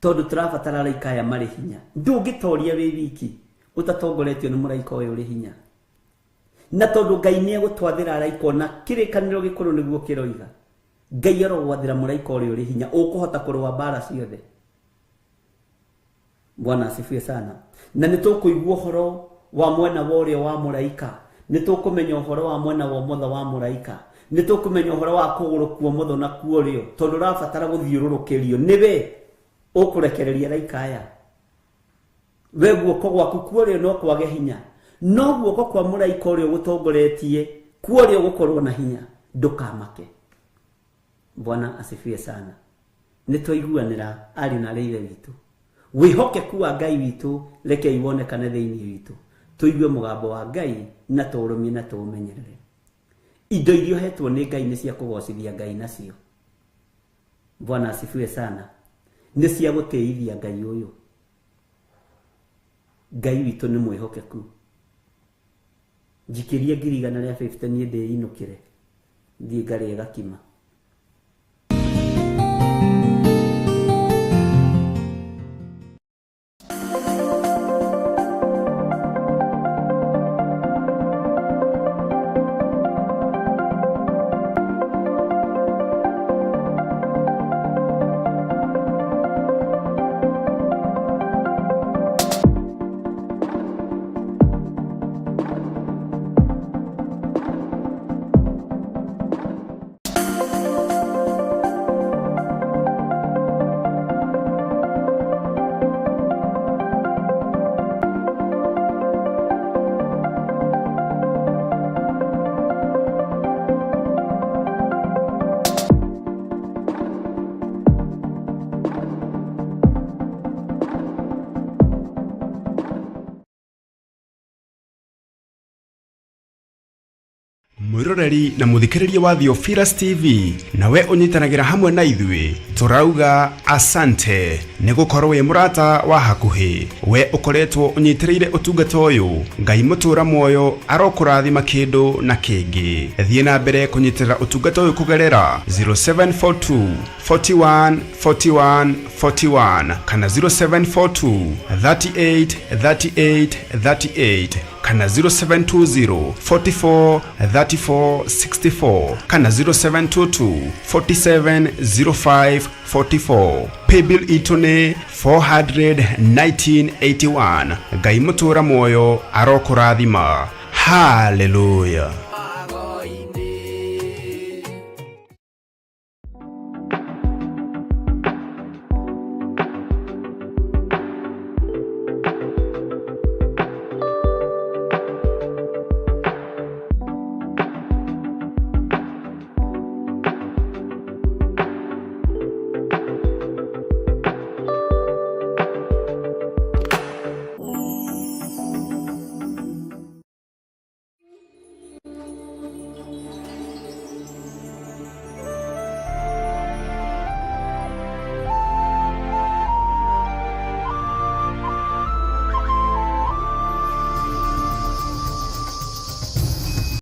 tondũ tũrabatara araika aya marĩ hinya. Ndũngĩtoria wĩ wiki ũtatongoretio nĩ mũraika ũyũ ũrĩ hinya. Na tondũ Ngai nĩ egũtwathĩra araika, ona kĩrĩkanĩro gĩkũrũ nĩguo kĩroiga, Ngai arogwathĩra mũraika ũrĩa ũrĩ hinya ũkũhota kũrũa mbara ciothe. Bwana asifiwe sana. Na nĩ tũkũigua ũhoro wa mwena wa ũrĩo wa mũraika, nĩ tũkũmenya ũhoro wa mwena wa ũmotho wa mũraika, nĩ tũkũmenya ũhoro wa kũgũrũ kwa ũmotho na kwa ũrĩo, tondũ ũrabatara gũthiũrũrũkĩrio nĩwe ũkũrekereria araika aya. We guoko gwaku kwa ũrĩo no kwage hinya, no guoko kwa mũraika ũrĩa ũgũtongoretie kwa ũrĩo gũkorwo na hinya. Ndũkamake. Bwana asifiwe sana. Nĩ twaiguanĩra ariũ na arĩ ithe witũ. Wĩhokeku wa Ngai witũ rekei wonekane thĩinĩ witũ. Tũigue mũgambo wa Ngai na tũũrũmie na tũũmenyerere. Indo iria ũhetwo nĩ Ngai nĩ cia kũgocithia Ngai nacio. Bwana asifiwe sana. Nĩ cia gũtĩithia Ngai ũyũ. Ngai witũ nĩ mwĩhokeku. Njikĩrie 150,000 niĩ ndĩinũkĩre thiĩ ngarĩe gakima. Mwiroreri na muthikiriria wa Theophilus TV, nawe unyitanagĩra hamwe na ithuĩ, tũrauga asante nĩ gũkorwo wĩ mũrata wa hakuhĩ. We ũkoretwo ũnyitĩrĩire ũtungata ũyũ, Ngai mũtũra muoyo arokũrathima kĩndũ na kĩngĩ. Thiĩ na mbere kũnyitĩrĩra ũtungata ũyũ kũgerera 0742 41 41 41 kana 0742 38 38 38 kana 0720 44 34 64 kana 0722 47 05 44. Paybill itũ nĩ 41981. Ngai mũtũra muoyo arokũrathima. Hallelujah.